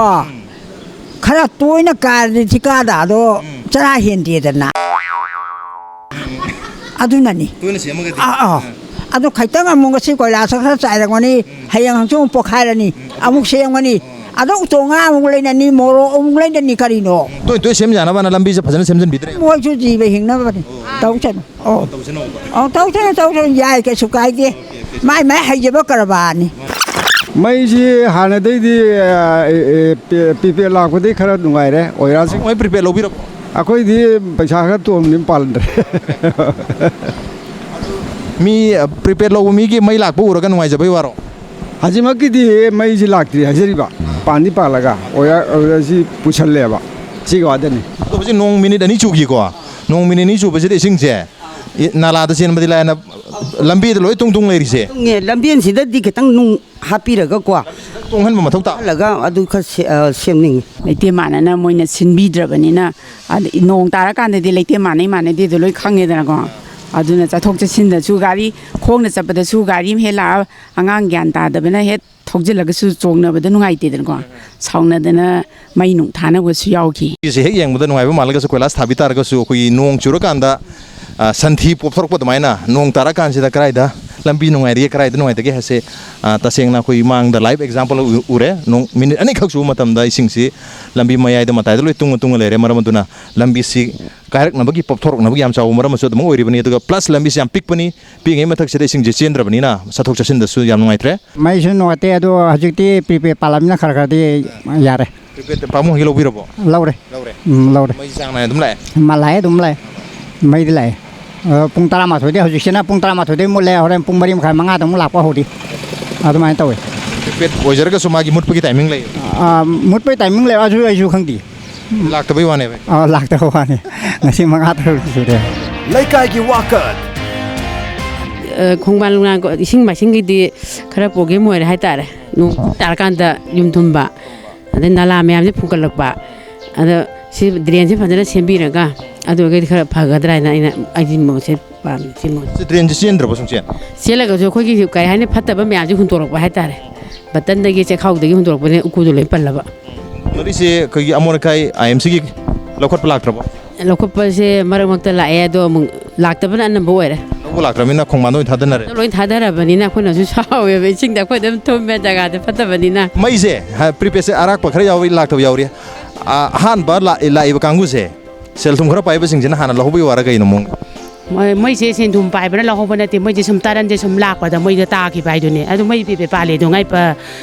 ꯈꯔ ꯇꯣꯏꯅ ꯀꯥꯔꯗꯤ ꯊꯤꯀꯥꯗꯥꯗꯣ ꯆꯔꯥ ꯍꯦꯟꯗꯦꯗꯅ꯫ ꯑꯗꯨꯅꯅꯤ꯫ ꯇꯣꯏꯅ ꯁꯦꯝꯃꯒꯗꯤ꯫ ꯑꯥ, ꯑꯥ꯫ ꯑꯗꯣ ꯈꯤꯇꯪ ꯑꯃꯨꯛ ꯉꯁꯤ ꯀꯣꯏꯂꯥꯁ ꯈꯔ ꯆꯥꯏꯔꯝꯒꯅꯤ, ꯍꯌꯦꯡ ꯍꯪꯆꯤꯠ ꯑꯃꯨꯛ ꯄꯣꯛꯈꯥꯏꯔꯅꯤ, ꯑꯃꯨꯛ ꯁꯦꯝꯒꯅꯤ꯫ ꯑꯗꯣ ꯎꯇꯣꯡ ꯉꯥ ꯑꯃꯨꯛ ꯂꯩꯅꯅꯤ, ꯃꯣꯔꯣꯛ ꯑꯃꯨꯛ ꯂꯩꯅꯅꯤ, ꯀꯔꯤꯅꯣ? ꯇꯣꯏ ꯇꯣꯏ ꯁꯦꯝ ꯌꯥꯅꯕꯅ ꯂꯝꯕꯤꯁꯦ ꯐꯖꯅ ꯁꯦꯝꯖꯟꯕꯤꯗ꯭ꯔꯦ꯫ ꯃꯣꯏꯁꯨ ꯖꯤꯕ ꯍꯤꯡꯅꯕꯅꯤ꯫ ꯇꯧꯁꯅꯨ꯫ ꯑꯣ꯫ ꯇꯧꯁꯅꯣꯕ꯫ ꯑꯣ, ꯇꯧꯁꯅꯨ, ꯇꯧꯁꯅꯨ, ꯌꯥꯏ, ꯀꯩꯁꯨ ꯀꯥꯏꯗꯦ꯫ ꯃꯥꯏ ꯃꯥꯏ ꯍꯩꯖꯕ ꯀꯔꯕꯥꯔꯅꯤ꯫ ꯃꯩꯁꯤ ꯍꯥꯟꯅꯗꯩꯗꯤ, ꯑ, ꯑꯦ, ꯑꯦ, ꯄꯤ-, ꯄꯤꯄꯦꯗ ꯂꯥꯛꯄꯗꯩ ꯈꯔ ꯅꯨꯡꯉꯥꯏꯔꯦ, ꯑꯣꯏꯔꯥꯁꯤ꯫ ꯃꯣꯏ ꯄ꯭ꯔꯤꯄꯦꯗ ꯂꯧꯕꯤꯔꯕꯣ? ꯑꯩꯈꯣꯏꯗꯤ ꯄꯩꯁꯥ ꯈꯔ ꯇꯣꯟꯕꯅꯤꯅ ꯄꯥꯜꯗ꯭ꯔꯦ꯫ ꯃꯤ, ꯑ, ꯄ꯭ꯔꯤꯄꯦꯗ ꯂꯧꯕ ꯃꯤꯒꯤ ꯃꯩ ꯂꯥꯛꯄ ꯎꯔꯒ ꯅꯨꯡꯉꯥꯏꯖꯕꯩ ꯋꯥꯔꯣ? ꯍꯧꯖꯤꯛꯃꯛꯀꯤꯗꯤ ꯃꯩꯁꯤ ꯂꯥꯛꯇ꯭ꯔꯤ ꯍꯥꯏꯖꯔꯤꯕ꯫ ꯄꯥꯟꯗꯤ ꯄꯥꯜꯂꯒ ꯑꯣꯏꯔ-, ꯑꯣꯏꯔꯁꯤ ꯄꯨꯁꯜꯂꯦꯕ꯫ ꯁꯤꯒꯤ ꯋꯥꯗꯅꯤ꯫ ꯑꯗꯣ ꯍꯧꯖꯤꯛ ꯅꯣꯡ ꯃꯤꯅꯤꯠ ꯑꯅꯤ ꯆꯨꯈꯤꯀꯣ꯫ ꯅꯣꯡ ꯃꯤꯅꯤꯠ ꯑꯅꯤ ꯆꯨꯕꯁꯤꯗ ꯏꯁꯤꯡꯁꯦ, ꯏ-, ꯅꯥꯂꯥꯗ ꯆꯦꯟꯕꯗꯤ ꯂꯥꯏꯅ ꯂꯝꯕꯤꯗ ꯂꯣꯏ ꯇꯨꯡ ꯇꯨꯡ ꯂꯩꯔꯤꯁꯦ꯫ ꯇꯨꯡꯉꯦ, ꯂꯝꯕꯦꯟꯁꯤꯗꯗꯤ ꯈꯤꯇꯪ ꯅꯨꯡ ꯍꯥꯞꯄꯤꯔꯒꯀꯣ꯫ ꯇꯣꯡꯍꯟꯕ ꯃꯊꯧ ꯇꯥ꯫ ꯍꯜꯂꯒ ꯑꯗꯨ ꯈꯔ ꯁꯦ-, ꯑ, ꯁꯦꯝꯅꯤꯡꯉꯤ꯫ ꯂꯩꯇꯦ ꯃꯥꯟꯅꯅ ꯃꯣꯏꯅ ꯁꯤꯟꯕꯤꯗ꯭ꯔꯕꯅꯤꯅ, ꯑꯗ ꯅꯣꯡ ꯇꯥꯔꯀꯥꯟꯗꯗꯤ ꯂꯩꯇꯦ ꯃꯥꯟꯅꯩ ꯃꯥꯟꯅꯗꯦꯗꯣ ꯂꯣꯏ ꯈꯪꯉꯦꯗꯅꯀꯣ꯫ ꯑꯗꯨꯅ ꯆꯠꯊꯣꯛ ꯆꯠꯁꯤꯟꯗꯁꯨ ꯒꯥꯔꯤ ꯈꯣꯡꯅ ꯆꯠꯄꯗꯁꯨ ꯒꯥꯔꯤ ꯑꯃ ꯍꯦꯛ ꯂꯥꯛꯑ ꯑꯉꯥꯡ ꯒ꯭ꯌꯥꯟ ꯇꯥꯗꯕꯅ ꯍꯦꯛ ꯊꯧꯖꯤꯜꯂꯒꯁꯨ ꯆꯣꯡꯅꯕꯗ ꯅꯨꯡꯉꯥꯏꯇꯦꯗꯅꯀꯣ꯫ ꯁꯥꯎꯅꯗꯅ ꯃꯩ ꯅꯨꯡ ꯊꯥꯅꯕꯁꯨ ꯌꯥꯎꯈꯤ꯫ ꯁꯤꯁꯦ ꯍꯦꯛ ꯌꯦꯡꯕꯗ ꯅꯨꯡꯉꯥꯏꯕ ꯃꯥꯜꯂꯒꯁꯨ ꯀꯣꯏꯂꯥꯁ ꯊꯥꯕꯤ ꯇꯥꯔꯒꯁꯨ ꯑꯩꯈꯣꯏꯒꯤ ꯅꯣꯡ ꯆꯨꯔꯀꯥꯟꯗ, ꯑ, ꯁꯟꯊꯤ ꯄꯣꯞꯊꯣꯔꯛꯄ ꯑꯗꯨꯃꯥꯏꯅ ꯅꯣꯡ ꯇꯥꯔꯀꯥꯟꯁꯤꯗ ꯀꯗꯥꯏꯗ ꯂꯝꯕꯤ ꯅꯨꯡꯉꯥꯏꯔꯤꯒꯦ, ꯀꯗꯥꯏꯗ ꯅꯨꯡꯉꯥꯏꯇꯒꯦ ꯍꯥꯏꯁꯦ, ꯑ, ꯇꯁꯦꯡꯅ ꯑꯩꯈꯣꯏ ꯃꯥꯡꯗ live example ꯎ-, ꯎꯔꯦ꯫ ꯅꯣꯡ ꯃꯤꯅꯤꯠ ꯑꯅꯤꯈꯛ ꯆꯨꯕ ꯃꯇꯝꯗ ꯏꯁꯤꯡꯁꯤ ꯂꯝꯕꯤ ꯃꯌꯥꯏꯗ ꯃꯇꯥꯏꯗ ꯂꯣꯏ ꯇꯨꯡꯉ ꯇꯨꯡꯉ ꯂꯩꯔꯦ꯫ ꯃꯔꯝ ꯑꯗꯨꯅ ꯂꯝꯕꯤꯁꯤ ꯀꯥꯏꯔꯛꯅꯕꯒꯤ, ꯄꯣꯞꯊꯣꯔꯛꯅꯕꯒꯤ ꯌꯥꯝ ꯆꯥꯎꯕ ꯃꯔꯝ ꯑꯃꯁꯨ ꯑꯗꯨꯃꯛ ꯑꯣꯏꯔꯤꯕꯅꯤ꯫ ꯑꯗꯨꯒ plus ꯂꯝꯕꯤꯁꯤ ꯌꯥꯝ ꯄꯤꯛꯄꯅꯤ, ꯄꯤꯛꯏꯉꯩ ꯃꯊꯛꯁꯤꯗ ꯏꯁꯤꯡꯁꯦ ꯆꯦꯟꯗ꯭ꯔꯕꯅꯤꯅ ꯆꯠꯊꯣꯛ ꯆꯠꯁꯤꯟꯗꯁꯨ ꯌꯥꯝ ꯅꯨꯡꯉꯥꯏꯇ꯭ꯔꯦ꯫ ꯃꯩꯁꯨ ꯅꯨꯡꯉꯥꯏꯇꯦ, ꯑꯗꯣ ꯍꯧꯖꯤꯛꯇꯤ prepaid ꯄꯥꯜꯂꯝꯅꯤꯅ ꯈꯔ ꯈꯔꯗꯤ ꯌꯥꯔꯦ꯫ Prepaid ꯄꯥꯕꯨꯡ ꯍꯣꯏꯒꯤ ꯂꯧꯕꯤꯔꯕꯣ? ꯂꯧꯔꯦ꯫ ꯂꯧꯔꯦ꯫ ꯎꯝ, ꯂꯧꯔꯦ꯫ ꯃꯩ ꯆꯥꯡ ꯅꯥꯏꯅ ꯑꯗꯨꯝ ꯂꯥꯛꯑꯦ? ꯃꯥ ꯂꯥꯛꯑꯦ, ꯑꯗꯨꯝ ꯂꯥꯛꯑꯦ꯫ ꯃꯩꯗꯤ ꯂꯥꯛꯑꯦ꯫ ꯑ, ꯄꯨꯡ ꯇꯔꯥꯃꯥꯊꯣꯏꯗꯩ, ꯍꯧꯖꯤꯛꯁꯤꯅ ꯄꯨꯡ ꯇꯔꯥꯃꯥꯊꯣꯏꯗꯩ ꯃꯨꯠꯂꯦ, ꯍꯣꯔꯦꯟ ꯄꯨꯡ ꯃꯔꯤ ꯃꯈꯥꯏ, ꯃꯉꯥꯗ ꯑꯃꯨꯛ ꯂꯥꯛꯄ ꯍꯧꯔꯤ꯫ ꯑꯗꯨꯃꯥꯏꯅ ꯇꯧꯋꯦ꯫ Prepaid ꯑꯣꯏꯖꯔꯒꯁꯨ ꯃꯥꯒꯤ ꯃꯨꯠꯄꯒꯤ timing ꯂꯩ? ꯑ, ꯃꯨꯠꯄꯒꯤ timing ꯂꯩ, ꯑꯗꯨ ꯑꯩꯁꯨ ꯈꯪꯗꯦ꯫ ꯂꯥꯛꯇꯕꯩ ꯋꯥꯅꯦꯕ? ꯑ, ꯂꯥꯛꯇꯕ ꯋꯥꯅꯤ꯫ ꯉꯁꯤ ꯃꯉꯥ ꯇꯔꯨꯛ ꯁꯨꯔꯦ꯫ ꯂꯩꯀꯥꯏꯒꯤ ꯋꯥꯀꯠ꯫ ꯑ, ꯈꯣꯡꯕꯥꯟ ꯂꯣꯡꯕꯥꯟ ꯏꯁꯤꯡ ꯃꯥꯏꯁꯤꯡꯒꯤꯗꯤ ꯈꯔ problem ꯑꯣꯏꯔꯦ ꯍꯥꯏꯇꯥꯔꯦ꯫ ꯅꯣꯡ ꯇꯥꯔꯀꯥꯟꯗ ꯌꯨꯝ ꯊꯨꯝꯕ, ꯑꯗꯩ ꯅꯂꯥ ꯃꯌꯥꯝꯁꯦ ꯐꯨꯡꯒꯠꯂꯛꯄ, ꯑꯗ ꯁꯤ drainꯁꯦ ꯐꯖꯅ ꯁꯦꯝꯕꯤꯔꯒ ꯑꯗꯨ ꯑꯣꯏꯔꯒꯗꯤ ꯈꯔ ꯐꯒꯗ꯭ꯔꯥ ꯍꯥꯏꯅ ꯑꯩꯅ, ꯑꯩꯒꯤ ꯃꯣꯠꯁꯦ ꯄꯥꯝꯃꯤ, ꯁꯤ ꯃꯣꯠꯁꯦ꯫ ꯁꯤ drainꯁꯦ ꯆꯦꯟꯗ꯭ꯔꯕꯣ ꯁꯨꯡꯆꯦꯟ? ꯆꯦꯜꯂꯒꯁꯨ ꯑꯩꯈꯣꯏꯒꯤ ꯀꯩ ꯍꯥꯏꯅꯤ, ꯐꯠꯇꯕ ꯃꯌꯥꯝꯁꯦ ꯍꯨꯟꯗꯣꯔꯛꯄ ꯍꯥꯏꯇꯥꯔꯦ꯫ Buttonꯗꯒꯤ, ꯆꯦꯛꯈꯥꯎꯗꯒꯤ ꯍꯨꯟꯗꯣꯔꯛꯄꯅꯤꯅ ꯎꯀꯨꯗꯣ ꯂꯣꯏ ꯄꯜꯂꯕ꯫ ꯅꯣꯏꯁꯦ ꯑꯩꯈꯣꯏꯒꯤ ꯑꯃꯣꯠ ꯑꯀꯥꯏ ꯑꯥꯏ ꯑꯦꯝ ꯁꯤꯒꯤ ꯂꯧꯈꯠꯄ ꯂꯥꯛꯇ꯭ꯔꯕꯣ? ꯂꯧꯈꯠꯄꯁꯦ ꯃꯔꯛ ꯃꯔꯛꯇ ꯂꯥꯛꯑꯦ, ꯑꯗꯣ ꯑꯃꯨꯛ ꯂꯥꯛꯇꯕꯅ ꯑꯅꯝꯕ ꯑꯣꯏꯔꯦ꯫ ꯂꯧꯕ ꯂꯥꯛꯇ꯭ꯔꯕꯅꯤꯅ ꯈꯣꯡꯕꯥꯟꯗ ꯑꯣꯏꯅ ꯊꯥꯗꯅꯔꯦ꯫ ꯂꯣꯏ ꯊꯥꯗꯔꯕꯅꯤꯅ ꯑꯩꯈꯣꯏꯅꯁꯨ ꯁꯥꯎꯋꯦꯕ, ꯏꯁꯤꯡꯗ ꯑꯩꯈꯣꯏ ꯑꯗꯨꯝ ꯊꯨꯝꯃꯦ, ꯖꯒꯥꯗꯣ ꯐꯠꯇꯕꯅꯤꯅ꯫ ꯃꯩꯁꯦ, ꯍꯥ, ꯄ꯭ꯔꯤꯄꯦꯗꯁꯦ ꯑꯔꯥꯛꯄ ꯈꯔ ꯌꯥꯎꯏ, ꯂꯥꯛꯇꯕ ꯌꯥꯎꯔꯤ꯫ ꯑ, ꯑꯍꯥꯟꯕ ꯂꯥꯛ-, ꯂꯥꯛꯏꯕ ꯀꯥꯡꯕꯨꯁꯦ, ꯁꯦꯜ ꯊꯨꯝ ꯈꯔ ꯄꯥꯏꯕꯁꯤꯡꯁꯤꯅ ꯍꯥꯟꯅ ꯂꯧꯍꯧꯕꯒꯤ ꯋꯥꯔ ꯀꯩꯅꯣ ꯃꯑꯣꯡ? ꯃꯣꯏ, ꯃꯣꯏꯁꯦ ꯁꯦꯟ ꯊꯨꯝ ꯄꯥꯏꯕꯅ ꯂꯧꯍꯧꯕ ꯅꯠꯇꯦ, ꯃꯣꯏꯁꯦ ꯁꯨꯝ ꯇꯔꯟꯁꯦ ꯁꯨꯝ ꯂꯥꯛꯄꯗ ꯃꯣꯏꯗ ꯇꯥꯈꯤꯕ ꯍꯥꯏꯗꯨꯅꯦ꯫ ꯑꯗꯨ ꯃꯩ ꯄꯤꯕꯦ ꯄꯥꯜꯂꯦ, ꯑꯗꯨ ꯉꯥꯏ ꯄ-,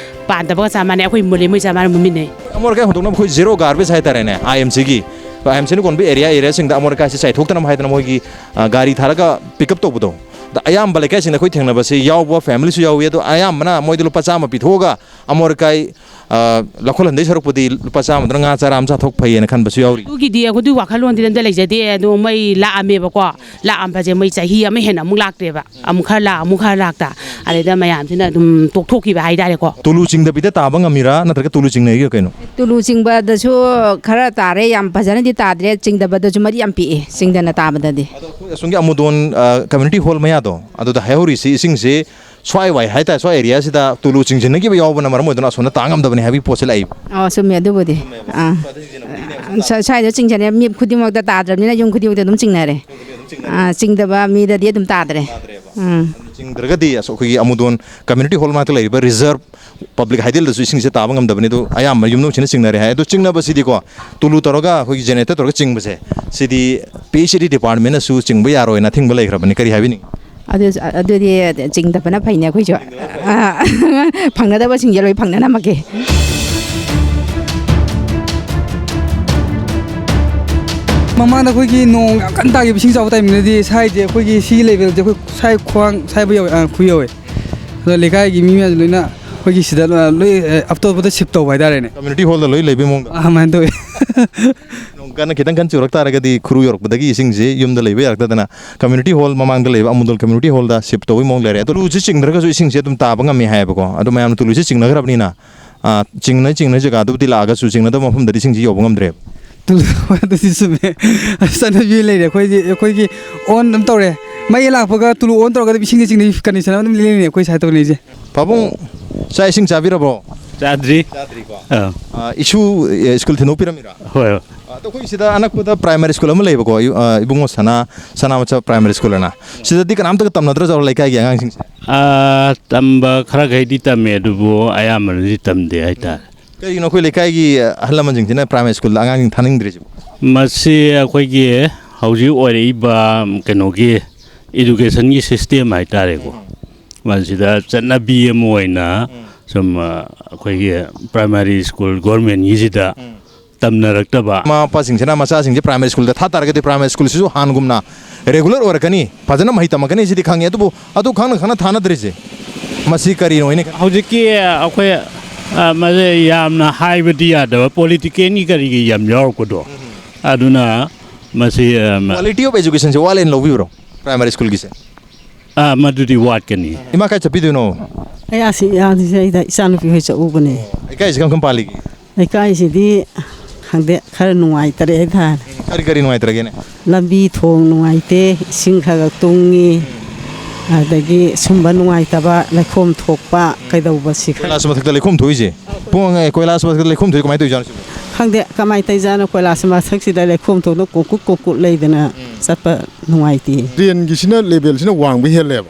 ꯄꯥꯟꯗꯕꯒ ꯆꯞ ꯃꯥꯟꯅꯩ꯫ ꯑꯩꯈꯣꯏ ꯃꯨꯜꯂꯤ, ꯃꯣꯏ ꯆꯞ ꯃꯥꯟꯅ ꯃꯨꯟꯃꯤꯟꯅꯩ꯫ ꯑꯃꯣꯠ ꯑꯀꯥꯏ ꯍꯨꯟꯗꯣꯛꯅꯕ ꯑꯩꯈꯣꯏ ꯖꯦꯔꯣ ꯒꯥꯔꯕꯦꯖ ꯍꯥꯏꯇꯥꯔꯦꯅꯦ, ꯑꯥꯏ ꯑꯦꯝ ꯁꯤꯒꯤ, ꯑꯥꯏ ꯑꯦꯝ ꯁꯤꯅ ꯀꯣꯟꯕ ꯑꯦꯔꯤꯌꯥ, ꯑꯦꯔꯤꯌꯥꯁꯤꯡꯗ ꯑꯃꯣꯠ ꯑꯀꯥꯏꯁꯦ ꯆꯥꯏꯊꯣꯛꯇꯅꯕ ꯍꯥꯏꯗꯅ ꯃꯣꯏꯒꯤ, ꯑ, ꯒꯥꯔꯤ ꯊꯥꯔꯒ ꯄꯤꯛ ꯑꯞ ꯇꯧꯕꯗꯣ꯫ ꯑꯗ ꯑꯌꯥꯝꯕ ꯂꯩꯀꯥꯏꯁꯤꯡꯗ ꯑꯩꯈꯣꯏ ꯊꯦꯡꯅꯕꯁꯦ ꯌꯥꯎꯕ ꯐꯦꯃꯤꯂꯤꯁꯨ ꯌꯥꯎꯏ, ꯑꯗꯣ ꯑꯌꯥꯝꯕꯅ ꯃꯣꯏꯗ ꯂꯨꯄꯥ ꯆꯥꯝꯃ ꯄꯤꯊꯣꯛꯑꯒ ꯑꯃꯣꯠ ꯑꯀꯥꯏ, ꯑ, ꯂꯧꯈꯠꯍꯟꯗꯣꯏ ꯁꯔꯨꯛꯄꯨꯗꯤ ꯂꯨꯄꯥ ꯆꯥꯝꯃꯗꯨꯅ ꯉꯥ ꯆꯔꯥ ꯑꯃ ꯆꯥꯊꯣꯛ ꯐꯩꯌꯦꯅ ꯈꯟꯕꯁꯨ ꯌꯥꯎꯔꯤ꯫ ꯑꯗꯨꯒꯤꯗꯤ ꯑꯩꯈꯣꯏꯗꯤ ꯋꯥꯈꯜꯂꯣꯟꯗꯤ ꯑꯝꯇ ꯂꯩꯖꯗꯦ꯫ ꯑꯗꯣ ꯃꯩ ꯂꯥꯛꯑꯝꯃꯦꯕꯀꯣ, ꯂꯥꯛꯑꯝꯕꯁꯦ ꯃꯩ ꯆꯍꯤ ꯑꯃ ꯍꯦꯟꯅ ꯑꯃꯨꯛ ꯂꯥꯛꯇ꯭ꯔꯦꯕ, ꯑꯃꯨꯛ ꯈꯔ ꯂꯥꯛ, ꯑꯃꯨꯛ ꯈꯔ ꯂꯥꯛꯇ, ꯑꯗꯩꯗ ꯃꯌꯥꯝꯁꯤꯅ ꯑꯗꯨꯝ ꯇꯣꯛꯊꯣꯛꯈꯤꯕ ꯍꯥꯏꯇꯥꯔꯦꯀꯣ꯫ ꯇꯨꯂꯨ ꯆꯤꯡꯗꯕꯤꯗ ꯇꯥꯕ ꯉꯝꯃꯤꯔꯥ, ꯅꯠꯇ꯭ꯔꯒ ꯇꯨꯂꯨ ꯆꯤꯡꯅꯩꯒ ꯀꯩꯅꯣ? ꯇꯨꯂꯨ ꯆꯤꯡꯕꯗꯁꯨ ꯈꯔ ꯇꯥꯔꯦ, ꯌꯥꯝ ꯐꯖꯅꯗꯤ ꯇꯥꯗ꯭ꯔꯦ, ꯆꯤꯡꯗꯕꯗꯁꯨ ꯃꯔꯤ ꯌꯥꯝ ꯄꯤꯛꯑꯦ, ꯆꯤꯡꯗꯅ ꯇꯥꯕꯗꯗꯤ꯫ ꯑꯗꯣ ꯑꯩꯈꯣꯏ ꯑꯁꯣꯝꯒꯤ ꯑꯃꯨꯗꯣꯟ, ꯑ, ꯀꯝꯃ꯭ꯌꯨꯅꯤꯇꯤ ꯍꯣꯜ ꯃꯌꯥꯗꯣ, ꯑꯗꯨꯗ ꯍꯥꯏꯍꯧꯔꯤꯁꯤ ꯏꯁꯤꯡꯁꯤ ꯁ꯭ꯋꯥꯏ ꯋꯥꯏ ꯍꯥꯏꯇꯥꯔꯦ, ꯁ꯭ꯋꯥꯏ ꯑꯦꯔꯤꯌꯥꯁꯤꯗ ꯇꯨꯂꯨ ꯆꯤꯡꯁꯤꯟꯅꯈꯤꯕ ꯌꯥꯎꯕꯅ ꯃꯔꯝ ꯑꯣꯏꯗꯨꯅ ꯑꯁꯣꯝꯗ ꯇꯥ ꯉꯝꯗꯕꯅꯤ ꯍꯥꯏꯕꯒꯤ ꯄꯣꯠꯁꯦ ꯂꯥꯛꯏꯕ꯫ ꯑꯣ, ꯆꯨꯝꯃꯦ ꯑꯗꯨꯕꯨꯗꯤ꯫ ꯑꯥ꯫ ꯁ꯭ꯋꯥꯏ-, ꯁ꯭ꯋꯥꯏꯗ ꯆꯤꯡꯁꯤꯟꯅꯩ, ꯃꯤ ꯈꯨꯗꯤꯡꯃꯛꯇ ꯇꯥꯗ꯭ꯔꯕꯅꯤꯅ ꯌꯨꯝ ꯈꯨꯗꯤꯡꯃꯛꯇ ꯑꯗꯨꯝ ꯆꯤꯡꯅꯔꯦ꯫ ꯑꯥ, ꯆꯤꯡꯗꯕ ꯃꯤꯗꯗꯤ ꯑꯗꯨꯝ ꯇꯥꯗ꯭ꯔꯦ꯫ ꯎꯝ꯫ ꯆꯤꯡꯗ꯭ꯔꯒꯗꯤ ꯑꯁ-, ꯑꯩꯈꯣꯏꯒꯤ ꯑꯃꯨꯗꯣꯟ ꯀꯝꯃ꯭ꯌꯨꯅꯤꯇꯤ ꯍꯣꯜ ꯃꯅꯥꯛꯇ ꯂꯩꯔꯤꯕ ꯔꯤꯖꯔꯕ ꯄꯕ꯭ꯂꯤꯛ ꯍꯥꯏꯗꯦꯜꯗꯁꯨ ꯏꯁꯤꯡꯁꯦ ꯇꯥꯕ ꯉꯝꯗꯕꯅꯤ꯫ ꯑꯗꯨ ꯑꯌꯥꯝꯕ ꯌꯨꯝꯊꯣꯡꯁꯤꯅ ꯆꯤꯡꯅꯔꯦ ꯍꯥꯏ꯫ ꯑꯗꯨ ꯆꯤꯡꯅꯕꯁꯤꯗꯤꯀꯣ, ꯇꯨꯂꯨ ꯇꯧꯔꯒ, ꯑꯩꯈꯣꯏꯒꯤ ꯖꯦꯅꯦꯔꯦꯇꯔ ꯇꯧꯔꯒ ꯆꯤꯡꯕꯁꯦ, ꯁꯤꯗꯤ ꯄꯤ ꯑꯩꯆ ꯏ ꯗꯤ ꯗꯤꯄꯥꯔꯠꯃꯦꯟꯅꯁꯨ ꯆꯤꯡꯕ ꯌꯥꯔꯣꯏꯅ ꯑꯊꯤꯡꯕ ꯂꯩꯈ꯭ꯔꯕꯅꯤ꯫ ꯀꯔꯤ ꯍꯥꯏꯕꯤꯅꯤꯡꯉꯤ? ꯑꯗꯨ, ꯑꯗꯨꯗꯤ ꯆꯤꯡꯗꯕꯅ ꯐꯩꯅꯦ ꯑꯩꯈꯣꯏꯁꯨ꯫ ꯑꯥ, ꯐꯪꯒꯗꯕꯁꯤꯡꯁꯦ ꯂꯣꯏ ꯐꯪꯅꯅꯕꯒꯤ꯫ ꯃꯃꯥꯡꯗ ꯑꯩꯈꯣꯏꯒꯤ ꯅꯣꯡ ꯌꯥꯝ ꯀꯟꯅ ꯇꯥꯈꯤꯕ, ꯏꯁꯤꯡ ꯆꯥꯎꯕ ꯇꯥꯏꯃꯤꯡꯗꯗꯤ ꯁ꯭ꯋꯥꯏꯁꯦ, ꯑꯩꯈꯣꯏꯒꯤ ꯁꯤꯒꯤ ꯂꯦꯚꯦꯜꯁꯦ ꯑꯩꯈꯣꯏ ꯁ꯭ꯋꯥꯏ ꯈ꯭ꯋꯥꯡ ꯁ꯭ꯋꯥꯏꯐꯥꯎ ꯌꯧꯋꯦ, ꯑꯥ, ꯈꯨ ꯌꯧꯋꯦ꯫ ꯑꯗꯣ ꯂꯩꯀꯥꯏꯒꯤ ꯃꯤ ꯃꯌꯥꯝꯁꯦ ꯂꯣꯏꯅ ꯑꯩꯈꯣꯏꯒꯤ ꯁꯤꯗ ꯂꯣꯏ, ꯂꯣꯏ, ꯑꯦ, ꯑꯇꯣꯞꯄꯗ ꯁꯤꯞ ꯇꯧꯕ ꯍꯥꯏꯇꯥꯔꯦꯅꯦ꯫ ꯀꯝꯃ꯭ꯌꯨꯅꯤꯇꯤ ꯍꯣꯜꯗ ꯂꯣꯏ ꯂꯩꯕꯩ ꯃꯑꯣꯡꯗ꯫ ꯑꯥ, ꯑꯗꯨꯃꯥꯏꯅ ꯇꯧꯋꯦ꯫ ꯅꯣꯡ ꯀꯟꯅ ꯈꯤꯇꯪ ꯀꯟꯅ ꯆꯨꯔꯛ ꯇꯥꯔꯒꯗꯤ ꯈꯨꯔꯨ ꯌꯧꯔꯛꯄꯗꯒꯤ ꯏꯁꯤꯡꯁꯦ ꯌꯨꯝꯗ ꯂꯩꯕ ꯌꯥꯔꯛꯇꯗꯅ ꯀꯝꯃ꯭ꯌꯨꯅꯤꯇꯤ ꯍꯣꯜ ꯃꯃꯥꯡꯗ ꯂꯩꯕ ꯑꯃꯨꯗꯣꯜ ꯀꯝꯃ꯭ꯌꯨꯅꯤꯇꯤ ꯍꯣꯜꯗ ꯁꯤꯞ ꯇꯧꯕꯒꯤ ꯃꯑꯣꯡ ꯂꯩꯔꯦ꯫ ꯑꯗꯣ ꯇꯨꯂꯨꯁꯦ ꯆꯤꯡꯗ꯭ꯔꯒꯁꯨ ꯏꯁꯤꯡꯁꯦ ꯑꯗꯨꯝ ꯇꯥꯕ ꯉꯝꯃꯦ ꯍꯥꯏꯌꯦꯕꯀꯣ꯫ ꯑꯗꯣ ꯃꯌꯥꯝꯅ ꯇꯨꯂꯨꯁꯦ ꯆꯤꯡꯅꯈ꯭ꯔꯕꯅꯤꯅ, ꯑꯥ, ꯆꯤꯡꯅ, ꯆꯤꯡꯅ ꯖꯒꯥꯗꯨꯕꯨꯗꯤ ꯂꯥꯛꯑꯒꯁꯨ ꯆꯤꯡꯅꯗꯕ ꯃꯐꯝꯗꯗꯤ ꯏꯁꯤꯡꯁꯦ ꯌꯧꯕ ꯉꯝꯗ꯭ꯔꯦꯕ꯫ ꯇꯨꯂꯨ, ꯑꯗꯨꯗꯤ ꯆꯨꯝꯃꯦ꯫ ꯆꯠꯅꯕꯤ ꯂꯩꯔꯦ ꯑꯩꯈꯣꯏꯗꯤ, ꯑꯩꯈꯣꯏꯒꯤ ꯑꯣꯟ ꯑꯗꯨꯝ ꯇꯧꯔꯦ꯫ ꯃꯩ ꯂꯥꯛꯄꯒ ꯇꯨꯂꯨ ꯑꯣꯟ ꯇꯧꯔꯒ ꯑꯗꯨꯝ ꯏꯁꯤꯡꯁꯦ ꯆꯤꯡꯅꯕꯤ ꯀꯟꯗꯤꯁꯟ ꯑꯃ ꯑꯗꯨꯝ ꯂꯩꯔꯤꯅꯦ ꯑꯩꯈꯣꯏ ꯁ꯭ꯋꯥꯏꯗ ꯇꯧꯅꯔꯤꯁꯦ꯫ ꯄꯥꯕꯨꯡ, ꯆꯥꯛ ꯏꯁꯤꯡ ꯆꯥꯕꯤꯔꯕ꯭ꯔꯣ? ꯆꯥꯗ꯭ꯔꯤ꯫ ꯆꯥꯗ꯭ꯔꯤꯀꯣ꯫ ꯑꯥ, ꯏꯁꯨ ꯁ꯭ꯀꯨꯜ ꯊꯤꯟꯗꯣꯛꯄꯤꯔꯝꯃꯤꯔꯥ? ꯍꯣꯏ, ꯍꯣꯏ꯫ ꯑꯗꯣ ꯑꯩꯈꯣꯏ ꯁꯤꯗ ꯑꯅꯛꯄꯗ ꯄ꯭ꯔꯥꯏꯃꯥꯔꯤ ꯁ꯭ꯀꯨꯜ ꯑꯃ ꯂꯩꯕꯀꯣ, ꯏꯕꯨꯡꯉꯣ ꯁꯅꯥ ꯁꯅꯥꯃꯆꯥ ꯄ꯭ꯔꯥꯏꯃꯥꯔꯤ ꯁ꯭ꯀꯨꯜ ꯑꯅ꯫ ꯁꯤꯗꯗꯤ ꯀꯅꯥꯝꯇꯒ ꯇꯝꯅꯗ꯭ꯔꯖꯥꯠꯂꯣ, ꯂꯩꯀꯥꯏꯒꯤ ꯑꯉꯥꯡꯁꯤꯡꯁꯦ? ꯑꯥ, ꯇꯝꯕ ꯈꯔꯈꯩꯗꯤ ꯇꯝꯃꯦ, ꯑꯗꯨꯕꯨ ꯑꯌꯥꯝꯕꯅꯗꯤ ꯇꯝꯗꯦ ꯍꯥꯏꯇꯥꯔꯦ꯫ ꯀꯩꯒꯤꯅꯣ ꯑꯩꯈꯣꯏ ꯂꯩꯀꯥꯏꯒꯤ ꯑꯍꯜ ꯂꯃꯟꯁꯤꯡꯁꯤꯅ ꯄ꯭ꯔꯥꯏꯃꯥꯔꯤ ꯁ꯭ꯀꯨꯜꯗ ꯑꯉꯥꯡꯁꯤꯡ ꯊꯥꯅꯤꯡꯗ꯭ꯔꯤꯁꯤꯕꯣ? ꯃꯁꯤ ꯑꯩꯈꯣꯏꯒꯤ ꯍꯧꯖꯤꯛ ꯑꯣꯏꯔꯛꯏꯕ ꯀꯩꯅꯣꯒꯤ educationꯒꯤ system ꯍꯥꯏꯇꯥꯔꯦꯀꯣ, ꯃꯁꯤꯗ ꯆꯠꯅꯕꯤ ꯑꯃ ꯑꯣꯏꯅ ꯁꯨꯝ, ꯑ, ꯑꯩꯈꯣꯏꯒꯤ ꯄ꯭ꯔꯥꯏꯃꯥꯔꯤ ꯁ꯭ꯀꯨꯜ ꯒꯣꯔꯃꯦꯟꯒꯤꯁꯤꯗ ꯇꯝꯅꯔꯛꯇꯕ꯫ ꯃꯃꯥ ꯃꯄꯥꯁꯤꯡꯁꯤꯅ ꯃꯆꯥꯁꯤꯡꯁꯦ ꯄ꯭ꯔꯥꯏꯃꯥꯔꯤ ꯁ꯭ꯀꯨꯜꯗ ꯊꯥ ꯇꯥꯔꯒꯗꯤ ꯄ꯭ꯔꯥꯏꯃꯥꯔꯤ ꯁ꯭ꯀꯨꯜꯁꯤꯁꯨ ꯍꯥꯟꯅꯒꯨꯝꯅ ꯔꯦꯒꯨꯂꯔ ꯑꯣꯏꯔꯛꯀꯅꯤ, ꯐꯖꯅ ꯃꯍꯩ ꯇꯝꯃꯛꯀꯅꯤ, ꯁꯤꯗꯤ ꯈꯪꯉꯦ꯫ ꯑꯗꯨꯕꯨ ꯑꯗꯨ ꯈꯪꯅ ꯈꯪꯅ ꯊꯥꯅꯗ꯭ꯔꯤꯁꯦ, ꯃꯁꯤ ꯀꯔꯤꯅꯣ ꯍꯥꯏꯅ ꯈꯟ- ꯍꯧꯖꯤꯛꯀꯤ ꯑꯩꯈꯣꯏ, ꯑ, ꯃꯁꯦ ꯌꯥꯝꯅ ꯍꯥꯏꯕꯗꯤ ꯌꯥꯗꯕ ꯄꯣꯂꯤꯇꯤꯀꯦꯜꯒꯤ ꯀꯔꯤꯒꯤ ꯌꯥꯝ ꯌꯥꯎꯔꯛꯄꯗꯣ, ꯑꯗꯨꯅ ꯃꯁꯤ, ꯑ, ꯃ- Quality of educationꯁꯦ ꯋꯥꯠꯂꯦꯅ ꯂꯧꯕꯤꯕ꯭ꯔꯣ ꯄ꯭ꯔꯥꯏꯃꯥꯔꯤ ꯁ꯭ꯀꯨꯜꯒꯤꯁꯦ? ꯑ, ꯃꯗꯨꯗꯤ ꯋꯥꯠꯀꯅꯤ꯫ ꯏꯃꯥ, ꯀꯥꯏ ꯆꯠꯄꯤꯗꯣꯏꯅꯣ? ꯑꯩ ꯑꯁꯤ ꯑꯉꯥꯡꯁꯤꯡꯁꯦ ꯑꯩꯗ ꯏꯆꯥꯅꯨꯄꯤ ꯍꯣꯏ ꯆꯠꯎꯕꯅꯦ꯫ ꯂꯩꯀꯥꯏꯁꯤ ꯀꯔꯝ ꯀꯔꯝ ꯄꯥꯜꯂꯤꯒꯦ? ꯂꯩꯀꯥꯏꯁꯤꯗꯤ ꯈꯪꯗꯦ, ꯈꯔ ꯅꯨꯡꯉꯥꯏꯇꯔꯦ ꯍꯥꯏꯇꯥꯔꯦ꯫ ꯀꯔꯤ ꯀꯔꯤ ꯅꯨꯡꯉꯥꯏꯇ꯭ꯔꯒꯦꯅꯦ? ꯂꯝꯕꯤ ꯊꯣꯡ ꯅꯨꯡꯉꯥꯏꯇꯦ, ꯏꯁꯤꯡ ꯈꯔ ꯈꯔ ꯇꯨꯡꯉꯤ, ꯑꯗꯒꯤ ꯁꯨꯝꯕ ꯅꯨꯡꯉꯥꯏꯇꯕ, ꯂꯩꯈꯣꯝ ꯊꯣꯛꯄ, ꯀꯩꯗꯧꯕꯁꯤ ꯈꯔ ꯀꯣꯏꯂꯥꯁ ꯃꯊꯛꯇ ꯂꯩꯈꯣꯝ ꯊꯣꯛꯏꯁꯦ? ꯄꯨꯡ ꯑꯉꯥꯡ ꯀꯣꯏꯂꯥꯁ ꯃꯊꯛꯇ ꯂꯩꯈꯣꯝ ꯊꯣꯛꯏ, ꯀꯃꯥꯏꯅ ꯇꯧꯔꯤꯖꯥꯠꯅꯣ ꯁꯤꯕꯣ? ꯈꯪꯗꯦ ꯀꯃꯥꯏꯅ ꯇꯧꯔꯤꯖꯥꯠꯅꯣ, ꯀꯣꯏꯂꯥꯁ ꯃꯊꯛꯁꯤꯗ ꯂꯩꯈꯣꯝ ꯊꯣꯛꯇꯅ ꯀꯣꯡꯀꯨꯠ ꯀꯣꯡꯀꯨꯠ ꯂꯩꯗꯅ ꯆꯠꯄ ꯅꯨꯡꯉꯥꯏꯇꯦ꯫ ꯗ꯭ꯔꯦꯟꯒꯤꯁꯤꯅ ꯂꯦꯕꯦꯜꯁꯤꯅ ꯋꯥꯡꯕ ꯍꯦꯜꯂꯦꯕ꯫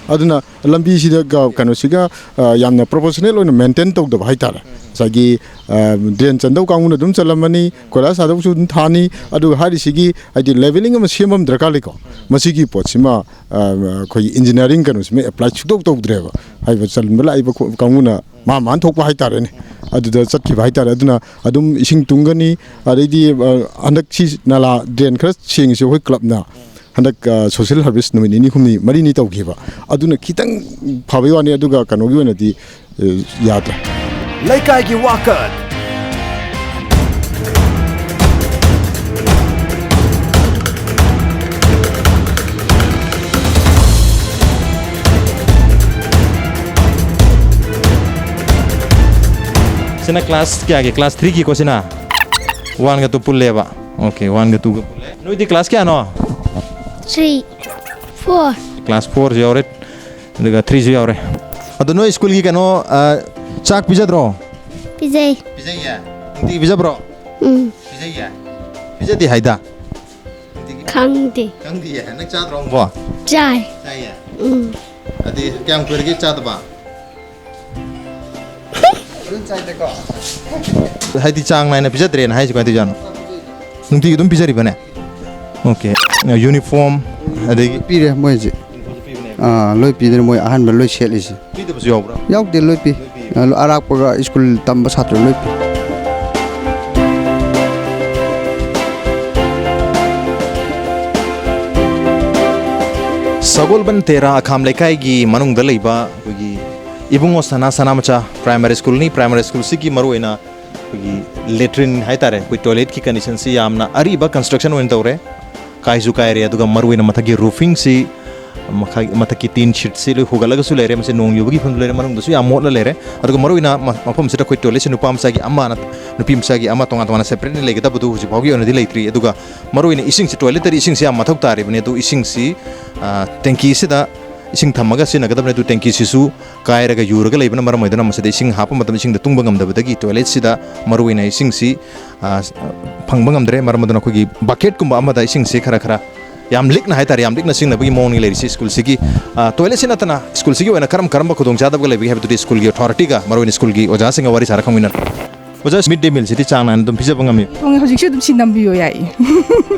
ꯑꯗꯨꯅ ꯂꯝꯕꯤꯁꯤꯗ ꯒ- ꯀꯩꯅꯣꯁꯤꯒ, ꯑ, ꯌꯥꯝꯅ ꯄ꯭ꯔꯣꯄꯣꯔꯁꯅꯦꯜ ꯑꯣꯏꯅ ꯃꯦꯟꯇꯦꯟ ꯇꯧꯗꯕ ꯍꯥꯏꯇꯥꯔꯦ꯫ ꯉꯁꯥꯏꯒꯤ, ꯑ, ꯗ꯭ꯔꯦꯟ ꯆꯟꯗꯧ ꯀꯥꯡꯕꯨꯅ ꯑꯗꯨꯝ ꯆꯜꯂꯝꯃꯅꯤ, ꯀꯣꯏꯂꯥꯁ ꯊꯥꯗꯧꯁꯨ ꯑꯗꯨꯝ ꯊꯥꯅꯤ꯫ ꯑꯗꯨꯒ ꯍꯥꯏꯔꯤꯁꯤꯒꯤ ꯍꯥꯏꯗꯤ ꯂꯦꯕꯦꯂꯤꯡ ꯑꯃ ꯁꯦꯝꯕ ꯑꯃ ꯗꯔꯀꯥꯔ ꯂꯩꯀꯣ꯫ ꯃꯁꯤꯒꯤ ꯄꯣꯠꯁꯤꯃ, ꯑ, ꯑꯩꯈꯣꯏꯒꯤ ꯏꯟꯖꯤꯅꯤꯌꯥꯔꯤꯡ ꯀꯩꯅꯣꯁꯤꯃ ꯑꯦꯄ꯭ꯂꯥꯏ ꯁꯨꯛꯇꯧ ꯇꯧꯗ꯭ꯔꯦꯕ꯫ ꯍꯥꯏꯕ ꯆꯟꯕ ꯂꯥꯛꯏꯕ ꯀꯣ- ꯀꯥꯡꯕꯨꯅ ꯃꯥ ꯃꯥꯅ ꯊꯣꯛꯄ ꯍꯥꯏꯇꯥꯔꯦꯅꯦ꯫ ꯑꯗꯨꯗ ꯆꯠꯈꯤꯕ ꯍꯥꯏꯇꯥꯔꯦ꯫ ꯑꯗꯨꯅ ꯑꯗꯨꯝ ꯏꯁꯤꯡ ꯇꯨꯡꯒꯅꯤ꯫ ꯑꯗꯩꯗꯤ, ꯑ, ꯍꯟꯗꯛꯁꯤ ꯅꯂꯥ ꯗ꯭ꯔꯦꯟ ꯈꯔ ꯁꯦꯡꯉꯤꯁꯦ ꯑꯩꯈꯣꯏ ꯀ꯭ꯂꯕꯅ ꯍꯟꯗꯛ, ꯑ, ꯁꯣꯁꯤꯌꯦꯜ ꯁꯥꯔꯚꯤꯁ ꯅꯨꯃꯤꯠ ꯅꯤꯅꯤ ꯍꯨꯝꯅꯤ ꯃꯔꯤꯅꯤ ꯇꯧꯈꯤꯕ꯫ ꯑꯗꯨꯅ ꯈꯤꯇꯪ ꯐꯕꯩ ꯋꯥꯅꯤ, ꯑꯗꯨꯒ ꯀꯩꯅꯣꯒꯤ ꯑꯣꯏꯅꯗꯤ, ꯑ, ꯌꯥꯗ꯭ꯔꯦ꯫ ꯂꯩꯀꯥꯏꯒꯤ ꯋꯥꯀꯠ꯫ ꯁꯤꯅ ꯀ꯭ꯂꯥꯁ ꯀꯌꯥꯒꯤ? ꯀ꯭ꯂꯥꯁ ꯊ꯭ꯔꯤꯒꯤꯀꯣ ꯁꯤꯅ? ꯋꯥꯟꯒ ꯇꯨ ꯄꯨꯜꯂꯦꯕ? ꯑꯣꯀꯦ, ꯋꯥꯟꯒ ꯇꯨꯒ ꯄꯨꯜꯂꯦ꯫ ꯅꯣꯏꯗꯤ ꯀ꯭ꯂꯥꯁ ꯀꯌꯥꯅꯣ? Three, four. ꯀ꯭ꯂꯥꯁ ꯐꯣꯔꯁꯨ ꯌꯥꯎꯔꯦ, ꯑꯗꯨꯒ ꯊ꯭ꯔꯤꯁꯨ ꯌꯥꯎꯔꯦ꯫ ꯑꯗꯣ ꯅꯣꯏ ꯁ꯭ꯀꯨꯜꯒꯤ ꯀꯩꯅꯣ, ꯑ, ꯆꯥꯛ ꯄꯤꯖꯗ꯭ꯔꯣ? ꯄꯤꯖꯩ꯫ ꯄꯤꯖꯩꯌꯦ꯫ ꯅꯨꯡꯇꯤꯒꯤ ꯄꯤꯖꯕ꯭ꯔꯣ? ꯎꯝ꯫ ꯄꯤꯖꯩꯌꯦ꯫ ꯄꯤꯖꯗꯦ ꯍꯥꯏꯗ꯫ ꯅꯨꯡꯇꯤꯒꯤ ꯈꯪꯗꯦ꯫ ꯈꯪꯗꯤꯌꯦ꯫ ꯅꯪ ꯆꯥꯗ꯭ꯔꯣ ꯑꯃꯨꯛꯐꯥꯎ? ꯆꯥꯏ꯫ ꯆꯥꯏꯌꯦ꯫ ꯎꯝ꯫ ꯑꯗꯨꯗꯤ ꯀꯌꯥꯝ ꯀꯨꯏꯔꯒꯦ ꯆꯥꯗꯕ? ꯑꯗꯨꯝ ꯆꯥꯏꯗꯀꯣ꯫ ꯍꯥꯏꯗꯤ ꯆꯥꯡ ꯅꯥꯏꯅ ꯄꯤꯖꯗ꯭ꯔꯦꯅ ꯍꯥꯏꯁꯤ ꯀꯃꯥꯏꯅ ꯇꯧꯔꯤꯖꯥꯠꯅꯣ? ꯅꯨꯡꯇꯤꯒꯤ ꯑꯗꯨꯝ ꯄꯤꯖꯔꯤꯕꯅꯦ? ꯑꯣꯀꯦ꯫ ꯌꯨꯅꯤꯐꯣꯔꯝ ꯑꯗꯒꯤ ꯄꯤꯔꯦ ꯃꯣꯏꯁꯦ꯫ ꯑꯥ, ꯂꯣꯏ ꯄꯤꯗꯅ ꯃꯣꯏ ꯑꯍꯥꯟꯕ ꯂꯣꯏ ꯁꯦꯠꯂꯤꯁꯦ꯫ ꯄꯤꯗꯕꯁꯨ ꯌꯥꯎꯕ꯭ꯔꯥ? ꯌꯥꯎꯗꯦ, ꯂꯣꯏ ꯄꯤ꯫ ꯑꯔꯥꯛꯄꯒ ꯁ꯭ꯀꯨꯜ ꯇꯝꯕ ꯁꯥꯇ꯭ꯔ ꯂꯣꯏ ꯄꯤ꯫ ꯁꯒꯣꯜꯕꯟ ꯇꯦꯔꯥ ꯑꯈꯥꯝ ꯂꯩꯀꯥꯏꯒꯤ ꯃꯅꯨꯡꯗ ꯂꯩꯕ ꯑꯩꯈꯣꯏꯒꯤ ꯏꯕꯨꯡꯉꯣ ꯁꯅꯥ ꯁꯅꯥꯃꯆꯥ ꯄ꯭ꯔꯥꯏꯃꯥꯔꯤ ꯁ꯭ꯀꯨꯜꯅꯤ꯫ ꯄ꯭ꯔꯥꯏꯃꯥꯔꯤ ꯁ꯭ꯀꯨꯜꯁꯤꯒꯤ ꯃꯔꯨꯑꯣꯏꯅ ꯑꯩꯈꯣꯏꯒꯤ ꯂꯦꯇ꯭ꯔꯤꯟ ꯍꯥꯏꯇꯥꯔꯦ, ꯑꯩꯈꯣꯏ ꯇꯣꯏꯂꯦꯠꯀꯤ ꯀꯟꯗꯤꯁꯟꯁꯤ ꯌꯥꯝꯅ ꯑꯔꯤꯕ ꯀꯟꯁꯇ꯭ꯔꯛꯁꯟ ꯑꯣꯏꯅ ꯇꯧꯔꯦ, ꯀꯥꯏꯁꯨ ꯀꯥꯏꯔꯦ꯫ ꯑꯗꯨꯒ ꯃꯔꯨꯑꯣꯏꯅ ꯃꯊꯛꯀꯤ ꯔꯨꯐꯤꯡꯁꯤ, ꯃꯈꯥ-, ꯃꯊꯛꯀꯤ ꯇꯤꯟ ꯁꯤꯠꯁꯤ ꯂꯣꯏ ꯍꯨꯒꯠꯂꯒꯁꯨ ꯂꯩꯔꯦ꯫ ꯃꯁꯤ ꯅꯣꯡ ꯌꯨꯕꯒꯤ ꯐꯤꯕꯝꯗ ꯂꯩꯔꯦ, ꯃꯅꯨꯡꯗꯁꯨ ꯌꯥꯝ ꯃꯣꯠꯅ ꯂꯩꯔꯦ꯫ ꯑꯗꯨꯒ ꯃꯔꯨꯑꯣꯏꯅ ꯃ-, ꯃꯐꯝꯁꯤꯗ ꯑꯩꯈꯣꯏ ꯇꯣꯏꯂꯦꯠꯁꯤ ꯅꯨꯄꯥ ꯃꯆꯥꯒꯤ ꯑꯃ ꯅꯠ-, ꯅꯨꯄꯤ ꯃꯆꯥꯒꯤ ꯑꯃ ꯇꯣꯉꯥꯟ ꯇꯣꯉꯥꯟꯅ ꯁꯦꯄꯔꯦꯠꯂꯤ ꯂꯩꯒꯗꯕꯗꯨ ꯍꯧꯖꯤꯛ ꯐꯥꯎꯒꯤ ꯑꯣꯏꯅꯗꯤ ꯂꯩꯇ꯭ꯔꯤ꯫ ꯑꯗꯨꯒ ꯃꯔꯨꯑꯣꯏꯅ ꯏꯁꯤꯡꯁꯤ, ꯇꯣꯏꯂꯦꯠꯇꯗꯤ ꯏꯁꯤꯡꯁꯤ ꯌꯥꯝ ꯃꯊꯧ ꯇꯥꯔꯤꯕꯅꯤ, ꯑꯗꯨ ꯏꯁꯤꯡꯁꯤ, ꯑ, ꯇꯦꯡꯀꯤꯁꯤꯗ ꯏꯁꯤꯡ ꯊꯝꯃꯒ ꯁꯤꯖꯤꯟꯅꯒꯗꯕꯅꯤ꯫ ꯑꯗꯨ ꯇꯦꯡꯀꯤꯁꯤꯁꯨ ꯀꯥꯏꯔꯒ ꯌꯨꯔꯒ ꯂꯩꯕꯅ ꯃꯔꯝ ꯑꯣꯏꯗꯨꯅ ꯃꯁꯤꯗ ꯏꯁꯤꯡ ꯍꯥꯞꯄ ꯃꯇꯝꯗ ꯏꯁꯤꯡꯗ ꯇꯨꯡꯕ ꯉꯝꯗꯕꯗꯒꯤ ꯇꯣꯏꯂꯦꯠꯁꯤꯗ ꯃꯔꯨꯑꯣꯏꯅ ꯏꯁꯤꯡꯁꯤ, ꯑ, ꯐꯪꯕ ꯉꯝꯗ꯭ꯔꯦ꯫ ꯃꯔꯝ ꯑꯗꯨꯅ ꯑꯩꯈꯣꯏꯒꯤ ꯕꯛꯀꯦꯠꯀꯨꯝꯕ ꯑꯃꯗ ꯏꯁꯤꯡꯁꯤ ꯈꯔ ꯈꯔ ꯌꯥꯝ ꯂꯤꯛꯅ ꯍꯥꯏꯇꯥꯔꯦ, ꯌꯥꯝ ꯂꯤꯛꯅ ꯁꯤꯖꯤꯟꯅꯕꯒꯤ ꯃꯑꯣꯡꯅꯤ ꯂꯩꯔꯤꯁꯤ ꯁ꯭ꯀꯨꯜꯁꯤꯒꯤ꯫ ꯑ, ꯇꯣꯏꯂꯦꯠꯁꯤ ꯅꯠꯇꯅ ꯁ꯭ꯀꯨꯜꯁꯤꯒꯤ ꯑꯣꯏꯅ ꯀꯔꯝ ꯀꯔꯝꯕ ꯈꯨꯗꯣꯡꯆꯥꯗꯕꯒ ꯂꯩꯕꯒꯦ ꯍꯥꯏꯕꯗꯨꯗꯤ ꯁ꯭ꯀꯨꯜꯒꯤ ꯑꯣꯊꯣꯔꯤꯇꯤꯒ, ꯃꯔꯨꯑꯣꯏꯅ ꯁ꯭ꯀꯨꯜꯒꯤ ꯑꯣꯖꯥꯁꯤꯡꯒ ꯋꯥꯔꯤ ꯁꯥꯔ ꯈꯪꯃꯤꯟꯅꯔꯦ꯫ ꯑꯣꯖꯥ, ꯃꯤꯗ ꯗꯦ ꯃꯤꯜꯁꯤꯗꯤ ꯆꯥꯡ ꯅꯥꯏꯅ ꯑꯗꯨꯝ ꯄꯤꯖꯕ ꯉꯝꯃꯤ? ꯊꯣꯡꯉꯦ, ꯍꯧꯖꯤꯛꯁꯨ ꯑꯗꯨꯝ ꯁꯤꯟꯅꯕꯤꯌꯣ, ꯌꯥꯏꯌꯦ꯫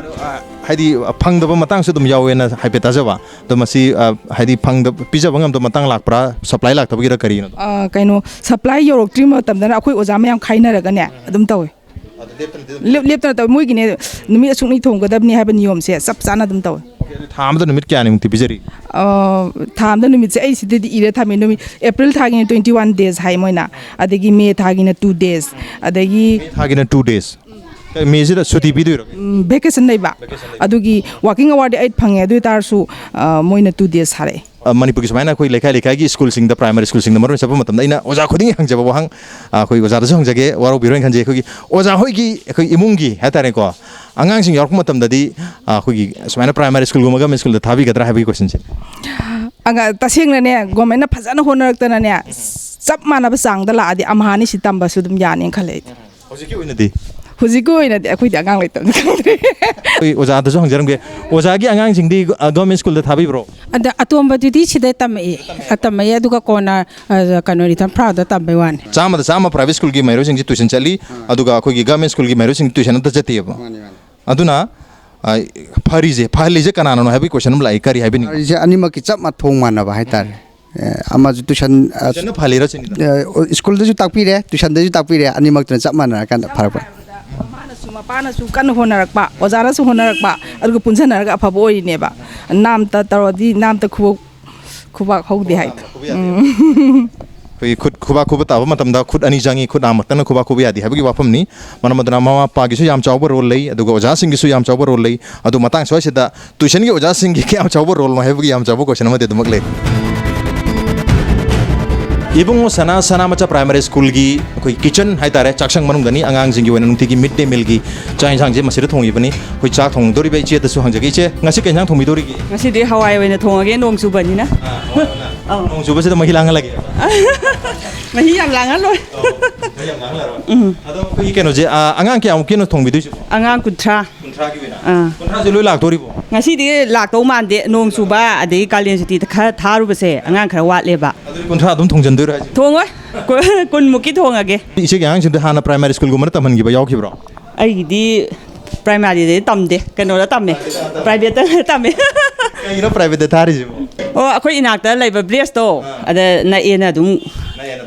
ꯍꯥꯏꯗꯤ ꯐꯪꯗꯕ ꯃꯇꯥꯡꯁꯨ ꯑꯗꯨꯝ ꯌꯥꯎꯋꯦꯅ ꯍꯥꯏꯐꯦꯠ ꯇꯥꯖꯕ꯫ ꯑꯗꯣ ꯃꯁꯤ, ꯑ, ꯍꯥꯏꯗꯤ ꯐꯪꯗꯕ, ꯄꯤꯖꯕ ꯉꯝꯗꯕ ꯃꯇꯥꯡ ꯂꯥꯛꯄ꯭ꯔꯥ? ꯁꯄ꯭ꯂꯥꯏ ꯂꯥꯛꯇꯕꯒꯤꯔ ꯀꯔꯤꯅꯣ? ꯑ, ꯀꯩꯅꯣ, ꯁꯄ꯭ꯂꯥꯏ ꯌꯧꯔꯛꯇ꯭ꯔꯤ ꯃꯇꯝꯗꯅ ꯑꯩꯈꯣꯏ ꯑꯣꯖꯥ ꯃꯌꯥꯝ ꯈꯥꯏꯅꯔꯒꯅꯦ ꯑꯗꯨꯝ ꯇꯧꯋꯦ꯫ ꯂꯦꯞ- ꯂꯦꯞꯇꯅ ꯇꯧꯋꯦ꯫ ꯃꯣꯏꯒꯤꯅꯦ, ꯅꯨꯃꯤꯠ ꯑꯁꯨꯛꯅꯤ ꯊꯣꯡꯒꯗꯕꯅꯤ ꯍꯥꯏꯕ ꯅꯤꯌꯣꯝꯁꯦ ꯆꯞ ꯆꯥꯅ ꯑꯗꯨꯝ ꯇꯧꯋꯦ꯫ ꯊꯥ ꯑꯃꯗ ꯅꯨꯃꯤꯠ ꯀꯌꯥꯅꯤꯃꯨꯛꯇꯤ ꯄꯤꯖꯔꯤ? ꯑ, ꯊꯥ ꯑꯃꯗ ꯅꯨꯃꯤꯠꯁꯦ ꯑꯩ ꯁꯤꯗꯗꯤ ꯏꯔ ꯊꯝꯃꯦ꯫ ꯅꯨꯃꯤꯠ ꯑꯦꯄ꯭ꯔꯤꯜ ꯊꯥꯒꯤꯅ twenty one days ꯍꯥꯏ ꯃꯣꯏꯅ, ꯑꯗꯒꯤ ꯃꯦ ꯊꯥꯒꯤꯅ two days, ꯑꯗꯒꯤ ꯊꯥꯒꯤꯅ two days꯫ ꯃꯦꯁꯤꯗ ꯁꯨꯇꯤ ꯄꯤꯗꯣꯏꯔꯣ? ꯚꯦꯀꯦꯁꯟ ꯂꯩꯕ꯫ ꯑꯗꯨꯒꯤ ꯋꯥꯔꯀꯤꯡ ꯑꯋꯥꯔꯗꯤ eight ꯐꯪꯉꯦ, ꯑꯗꯨ ꯑꯣꯏ ꯇꯥꯔꯁꯨ, ꯑ, ꯃꯣꯏꯅ two days ꯁꯥꯔꯛꯑꯦ꯫ ꯑ, ꯃꯅꯤꯄꯨꯔꯒꯤ ꯁꯨꯃꯥꯏꯅ ꯑꯩꯈꯣꯏ ꯂꯩꯀꯥꯏ ꯂꯩꯀꯥꯏꯒꯤ ꯁ꯭ꯀꯨꯜꯁꯤꯡꯗ, ꯄ꯭ꯔꯥꯏꯃꯥꯔꯤ ꯁ꯭ꯀꯨꯜꯁꯤꯡꯗ ꯃꯔꯨ ꯑꯣꯏꯅ ꯆꯠꯄ ꯃꯇꯝꯗ ꯑꯩꯅ ꯑꯣꯖꯥ ꯈꯨꯗꯤꯡꯒꯤ ꯍꯪꯖꯕ ꯋꯥꯍꯪ, ꯑ, ꯑꯩꯈꯣꯏ ꯑꯣꯖꯥꯗꯁꯨ ꯍꯪꯖꯒꯦ, ꯋꯥꯔꯧꯕꯤꯔꯣꯏꯅ ꯈꯟꯖꯩ꯫ ꯑꯩꯈꯣꯏꯒꯤ ꯑꯣꯖꯥ ꯍꯣꯏꯒꯤ, ꯑꯩꯈꯣꯏ ꯏꯃꯨꯡꯒꯤ ꯍꯥꯏꯇꯥꯔꯦꯀꯣ, ꯑꯉꯥꯡꯁꯤꯡ ꯌꯥꯎꯔꯛꯄ ꯃꯇꯝꯗꯗꯤ, ꯑ, ꯑꯩꯈꯣꯏꯒꯤ ꯁꯨꯃꯥꯏꯅ ꯄ꯭ꯔꯥꯏꯃꯥꯔꯤ ꯁ꯭ꯀꯨꯜꯒꯨꯝꯕ ꯒꯃꯦꯟ ꯁ꯭ꯀꯨꯜꯗ ꯊꯥꯕꯤꯒꯗ꯭ꯔꯥ ꯍꯥꯏꯕꯒꯤ ꯀꯣꯏꯁꯟꯁꯦ꯫ ꯑꯉꯥꯡ, ꯇꯁꯦꯡꯅꯅꯦ, ꯒꯣꯔꯃꯦꯟꯅ ꯐꯖꯅ ꯍꯣꯠꯅꯔꯛꯇꯅꯅꯦ, ꯆꯞ ꯃꯥꯟꯅꯕ ꯆꯥꯡꯗ ꯂꯥꯛꯑꯗꯤ ꯑꯝꯍꯥꯅꯤ ꯁꯤ ꯇꯝꯕꯁꯨ ꯑꯗꯨꯝ ꯌꯥꯅꯤꯅ ꯈꯜꯂꯦ ꯑꯩꯗꯤ꯫ ꯍꯧꯖꯤꯛꯀꯤ ꯑꯣꯏꯅꯗꯤ ꯍꯧꯖꯤꯛꯀꯤ ꯑꯣꯏꯅꯗꯤ ꯑꯩꯈꯣꯏꯗꯤ ꯑꯉꯥꯡ ꯂꯩꯇꯕꯅꯤꯅ ꯈꯪꯗ꯭ꯔꯦ꯫ ꯑꯩꯈꯣꯏ ꯑꯣꯖꯥꯗꯁꯨ ꯍꯪꯖꯔꯝꯒꯦ꯫ ꯑꯣꯖꯥꯒꯤ ꯑꯉꯥꯡꯁꯤꯡꯗꯤ ꯒꯚꯔꯟꯃꯦꯟ ꯁ꯭ꯀꯨꯜꯗ ꯊꯥꯕꯤꯕ꯭ꯔꯣ? ꯑꯗ ꯑꯇꯣꯝꯕꯗꯨꯗꯤ ꯁꯤꯗ ꯇꯝꯃꯛꯏ꯫ ꯇꯝꯃꯛꯏ, ꯑꯗꯨꯒ ꯀꯣꯟꯅ ꯑ, ꯀꯩꯅꯣ ꯏꯝꯐꯥꯜꯗ ꯇꯝꯕꯩ ꯋꯥꯅꯤ꯫ ꯆꯥꯝꯃꯗ ꯆꯥꯝꯃ ꯄ꯭ꯔꯥꯏꯚꯦꯠ ꯁ꯭ꯀꯨꯜꯒꯤ ꯃꯍꯩꯔꯣꯏꯁꯤꯡꯁꯤ ꯇ꯭ꯌꯨꯁꯟ ꯆꯠꯂꯤ, ꯑꯗꯨꯒ ꯑꯩꯈꯣꯏꯒꯤ ꯒꯚꯔꯟꯃꯦꯟ ꯁ꯭ꯀꯨꯜꯒꯤ ꯃꯍꯩꯔꯣꯏꯁꯤꯡ ꯇ꯭ꯌꯨꯁꯟ ꯑꯝꯇ ꯆꯠꯇꯦꯕ꯫ ꯑꯗꯨꯅ ꯑ, ꯐꯔꯤꯁꯦ, ꯐꯍꯜꯂꯤꯁꯦ ꯀꯅꯥꯅꯅꯣ ꯍꯥꯏꯕꯒꯤ ꯀꯣꯏꯁꯟ ꯑꯃ ꯂꯥꯛꯏ꯫ ꯀꯔꯤ ꯍꯥꯏꯕꯤꯅꯤꯡꯉꯤ? ꯐꯔꯤꯁꯦ ꯑꯅꯤꯃꯛꯀꯤ ꯆꯞ ꯃꯥꯟꯅ ꯊꯣꯡ ꯃꯥꯟꯅꯕ ꯍꯥꯏꯇꯥꯔꯦ꯫ ꯑꯦ, ꯑꯃꯁꯨ ꯇꯨꯏꯁꯟ ꯑ, ꯇꯨꯏꯁꯟꯅ ꯐꯍꯜꯂꯤꯔꯣ ꯁꯤꯅꯤꯗ? ꯑ, ꯁ꯭ꯀꯨꯜꯗꯁꯨ ꯇꯥꯛꯄꯤꯔꯦ, ꯇꯨꯏꯁꯟꯗꯁꯨ ꯇꯥꯛꯄꯤꯔꯦ, ꯑꯅꯤꯃꯛꯇꯨꯅ ꯆꯞ ꯃꯥꯟꯅꯔꯀꯥꯟꯗ ꯐꯔꯛꯄ꯫ ꯃꯃꯥꯅꯁꯨ ꯃꯄꯥꯅꯁꯨ ꯀꯟꯅ ꯍꯣꯠꯅꯔꯛꯄ, ꯑꯣꯖꯥꯅꯁꯨ ꯍꯣꯠꯅꯔꯛꯄ, ꯑꯗꯨꯒ ꯄꯨꯟꯁꯤꯟꯅꯔꯒ ꯑꯐꯕ ꯑꯣꯏꯔꯤꯅꯦꯕ꯫ ꯅꯥꯝꯇ ꯇꯧꯔꯗꯤ ꯅꯥꯝꯇ ꯈꯨꯕꯣꯛ ꯈꯨꯕꯥꯛ ꯍꯧꯗꯦ ꯍꯥꯏꯗꯣ꯫ ꯑꯩꯈꯣꯏꯒꯤ ꯈꯨꯠ ꯈꯨꯕꯥꯛ ꯈꯨꯕ ꯇꯥꯕ ꯃꯇꯝꯗ ꯈꯨꯠ ꯑꯅꯤ ꯆꯪꯉꯤ, ꯈꯨꯠ ꯑꯃꯈꯛꯇꯅ ꯈꯨꯕꯥꯛ ꯈꯨꯕ ꯌꯥꯗꯦ ꯍꯥꯏꯕꯒꯤ ꯋꯥꯐꯝꯅꯤ꯫ ꯃꯔꯝ ꯑꯗꯨꯅ ꯃꯃꯥ ꯃꯄꯥꯒꯤꯁꯨ ꯌꯥꯝ ꯆꯥꯎꯕ ꯔꯣꯜ ꯂꯩ, ꯑꯗꯨꯒ ꯑꯣꯖꯥꯁꯤꯡꯒꯤꯁꯨ ꯌꯥꯝ ꯆꯥꯎꯕ ꯔꯣꯜ ꯂꯩ꯫ ꯑꯗꯨ ꯃꯇꯥꯡ ꯁ꯭ꯋꯥꯏꯁꯤꯗ ꯇꯨꯏꯁꯟꯒꯤ ꯑꯣꯖꯥꯁꯤꯡꯒꯤ ꯀꯌꯥꯝ ꯆꯥꯎꯕ ꯔꯣꯜꯅꯣ ꯍꯥꯏꯕꯒꯤ ꯌꯥꯝ ꯆꯥꯎꯕ ꯀꯣꯏꯁꯟ ꯑꯃꯗꯤ ꯑꯗꯨꯃꯛ ꯂꯩ꯫ ꯏꯕꯨꯡꯉꯣ ꯁꯅꯥ, ꯁꯅꯥꯃꯆꯥ ꯄ꯭ꯔꯥꯏꯃꯥꯔꯤ ꯁ꯭ꯀꯨꯜꯒꯤ ꯑꯩꯈꯣꯏ ꯀꯤꯆꯟ ꯍꯥꯏꯇꯥꯔꯦ, ꯆꯥꯛꯁꯪ ꯃꯅꯨꯡꯗꯅꯤ꯫ ꯑꯉꯥꯡꯁꯤꯡꯒꯤ ꯑꯣꯏꯅ ꯅꯨꯡꯇꯤꯒꯤ ꯃꯤꯗ ꯗꯦ ꯃꯤꯜꯒꯤ ꯆꯥꯛ ꯌꯦꯟꯁꯥꯡꯁꯦ ꯃꯁꯤꯗ ꯊꯣꯡꯉꯤꯕꯅꯤ꯫ ꯑꯩꯈꯣꯏ ꯆꯥꯛ ꯊꯣꯡꯗꯣꯔꯤꯕ ꯏꯆꯦꯗꯁꯨ ꯍꯪꯖꯒꯦ꯫ ꯏꯆꯦ, ꯉꯁꯤ ꯀꯩ ꯌꯦꯟꯁꯥꯡ ꯊꯣꯡꯕꯤꯗꯣꯔꯤꯒꯦ? ꯉꯁꯤꯗꯤ ꯍꯋꯥꯏ ꯑꯣꯏꯅ ꯊꯣꯡꯉꯒꯦ, ꯅꯣꯡ ꯆꯨꯕꯅꯤꯅ꯫ ꯑꯧ꯫ ꯅꯣꯡ ꯆꯨꯕꯁꯤꯗ ꯃꯍꯤ ꯂꯥꯡꯍꯜꯂꯒꯦ꯫ ꯃꯍꯤ ꯌꯥꯝ ꯂꯥꯡꯍꯜꯂꯣꯏ꯫ ꯑꯗꯣ ꯑꯩꯈꯣꯏꯒꯤ ꯀꯩꯅꯣꯁꯦ, ꯑ, ꯑꯉꯥꯡ ꯀꯌꯥꯃꯨꯛꯀꯤꯅꯣ ꯊꯣꯡꯕꯤꯗꯣꯏꯁꯦ? ꯑꯉꯥꯡ ꯀꯨꯟꯊ꯭ꯔꯥ꯫ ꯀꯨꯟꯊ꯭ꯔꯥꯒꯤ ꯑꯣꯏꯅ? ꯑꯥ꯫ ꯀꯨꯟꯊ꯭ꯔꯥꯁꯦ ꯂꯣꯏ ꯂꯥꯛꯇꯣꯔꯤꯕꯣ? ꯉꯁꯤꯗꯤ ꯂꯥꯛꯇꯧ ꯃꯥꯟꯗꯦ, ꯅꯣꯡ ꯆꯨꯕ ꯑꯗꯒꯤ ꯀꯥꯂꯦꯟ ꯁꯨꯇꯤꯗ ꯈꯔ ꯊꯥꯔꯨꯕꯁꯦ ꯑꯉꯥꯡ ꯈꯔ ꯋꯥꯠꯂꯦꯕ꯫ ꯑꯗꯨꯗꯤ ꯀꯨꯟꯊ꯭ꯔꯥ ꯑꯗꯨꯝ ꯊꯣꯡꯖꯤꯟꯗꯣꯏꯔꯣ ꯍꯥꯏꯁꯦ? ꯊꯣꯡꯉꯣꯏ꯫ ꯀꯨ-, ꯀꯨꯟꯃꯨꯛꯀꯤ ꯊꯣꯡꯉꯒꯦ꯫ ꯏꯆꯦꯒꯤ ꯑꯉꯥꯡꯁꯤꯡꯗꯣ ꯍꯥꯟꯅ ꯄ꯭ꯔꯥꯏꯃꯥꯔꯤ ꯁ꯭ꯀꯨꯜꯒꯨꯝꯕꯗ ꯇꯝꯍꯟꯈꯤꯕ ꯌꯥꯎꯈꯤꯕ꯭ꯔꯣ? ꯑꯩꯒꯤꯗꯤ ꯄ꯭ꯔꯥꯏꯃꯥꯔꯤꯗꯗꯤ ꯇꯝꯗꯦ, ꯀꯩꯅꯣꯗ ꯇꯝꯃꯦ, ꯄ꯭ꯔꯥꯏꯚꯦꯠꯇ ꯇꯝꯃꯦ꯫ ꯀꯩꯒꯤꯅꯣ ꯄ꯭ꯔꯥꯏꯚꯦꯠꯇ ꯊꯥꯔꯤꯁꯤꯕꯣ? ꯑꯣ, ꯑꯩꯈꯣꯏ ꯏꯅꯥꯛꯇ ꯂꯩꯕ ꯕ꯭ꯔꯦꯁꯇꯣ ꯑꯗ ꯅꯛꯑꯦꯅ ꯑꯗꯨꯝ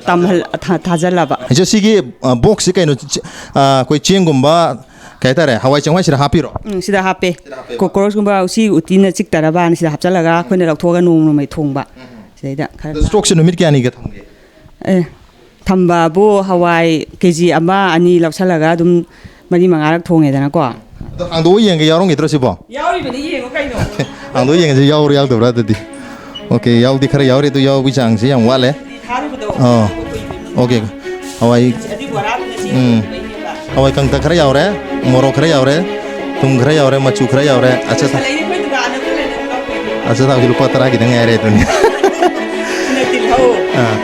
ꯇꯝꯍꯜ-, ꯊꯥ-, ꯊꯥꯖꯜꯂꯕ꯫ ꯏꯆꯦ, ꯁꯤꯒꯤ, ꯑ, ꯕꯣꯛꯁꯁꯤ ꯀꯩꯅꯣ, ꯆ-, ꯑ, ꯑꯩꯈꯣꯏ ꯆꯦꯡꯒꯨꯝꯕ, ꯀꯩ ꯍꯥꯏꯇꯥꯔꯦ, ꯍꯋꯥꯏ ꯆꯦꯡꯋꯥꯏ ꯁꯤꯗ ꯍꯥꯞꯄꯤꯔꯣ? ꯎꯝ, ꯁꯤꯗ ꯍꯥꯞꯄꯦ꯫ ꯀꯣꯀ꯭ꯔꯣꯁꯀꯨꯝꯕ ꯎꯆꯤ ꯎꯇꯤꯅ ꯆꯤꯛꯇꯅꯕꯅ ꯁꯤꯗ ꯍꯥꯞꯆꯜꯂꯒ ꯑꯩꯈꯣꯏꯅ ꯂꯧꯊꯣꯛꯑꯒ ꯅꯣꯡꯃ ꯅꯣꯡꯃꯒꯤ ꯊꯣꯡꯕ꯫ ꯁꯤꯗꯩꯗ ꯈꯔ ꯑꯗꯣ ꯁ꯭ꯇꯣꯛꯁꯦ ꯅꯨꯃꯤꯠ ꯀꯌꯥꯅꯤꯒ ꯊꯝꯒꯦ? ꯑꯦ, ꯊꯝꯕꯕꯨ ꯍꯋꯥꯏ ꯀꯦ ꯖꯤ ꯑꯃ ꯑꯅꯤ ꯂꯧꯁꯜꯂꯒ ꯑꯗꯨꯝ ꯃꯔꯤ ꯃꯉꯥꯔꯛ ꯊꯣꯡꯉꯦꯗꯅꯀꯣ꯫ ꯑꯗꯣ ꯍꯥꯡꯗꯣꯛꯑ ꯌꯦꯡꯒꯦ, ꯌꯥꯎꯔꯝꯈꯤꯗ꯭ꯔꯣ ꯁꯤꯕꯣ? ꯌꯥꯎꯔꯤꯕꯅꯤ, ꯌꯦꯡꯉꯣ ꯀꯩꯅꯣ꯫ ꯍꯥꯡꯗꯣꯛꯑ ꯌꯦꯡꯉꯁꯤ, ꯌꯥꯎꯔ ꯌꯥꯎꯗꯕ꯭ꯔꯥ ꯑꯗꯨꯗꯤ꯫ ꯑꯣꯀꯦ, ꯌꯥꯎꯗꯤ ꯈꯔ ꯌꯥꯎꯔꯦ, ꯑꯗꯨ ꯌꯥꯎꯕꯒꯤ ꯆꯥꯡꯁꯤ ꯌꯥꯝ ꯋꯥꯠꯂꯦ꯫ ꯊꯥꯔꯨꯕꯗꯣ꯫ ꯑꯣ, ꯑꯣꯀꯦ꯫ ꯍꯋꯥꯏ, ꯑꯗꯨꯏ ꯕꯣꯔꯥꯗꯨꯅ ꯁꯤ ꯎꯝ꯫ ꯂꯩꯅꯦꯕ꯫ ꯍꯋꯥꯏ ꯀꯪꯇꯛ ꯈꯔ ꯌꯥꯎꯔꯦ, ꯃꯣꯔꯣꯛ ꯈꯔ ꯌꯥꯎꯔꯦ, ꯊꯨꯝ ꯈꯔ ꯌꯥꯎꯔꯦ, ꯃꯆꯨ ꯈꯔ ꯌꯥꯎꯔꯦ꯫ ꯑꯆꯥ, ꯂꯩ, ꯑꯩꯈꯣꯏ ꯗꯨꯀꯥꯟꯗ ꯑꯝꯇ ꯂꯩꯅꯕ ꯂꯧꯕꯤꯒꯦ꯫ ꯑꯆꯥꯊꯥꯎꯁꯤ ꯂꯨꯄꯥ ꯇꯔꯥ ꯈꯤꯇꯪ ꯉꯥꯏꯔꯦ ꯑꯗꯨꯅꯤ꯫ ꯁꯤꯅ ꯇꯤꯜꯍꯧ꯫ ꯑꯥ꯫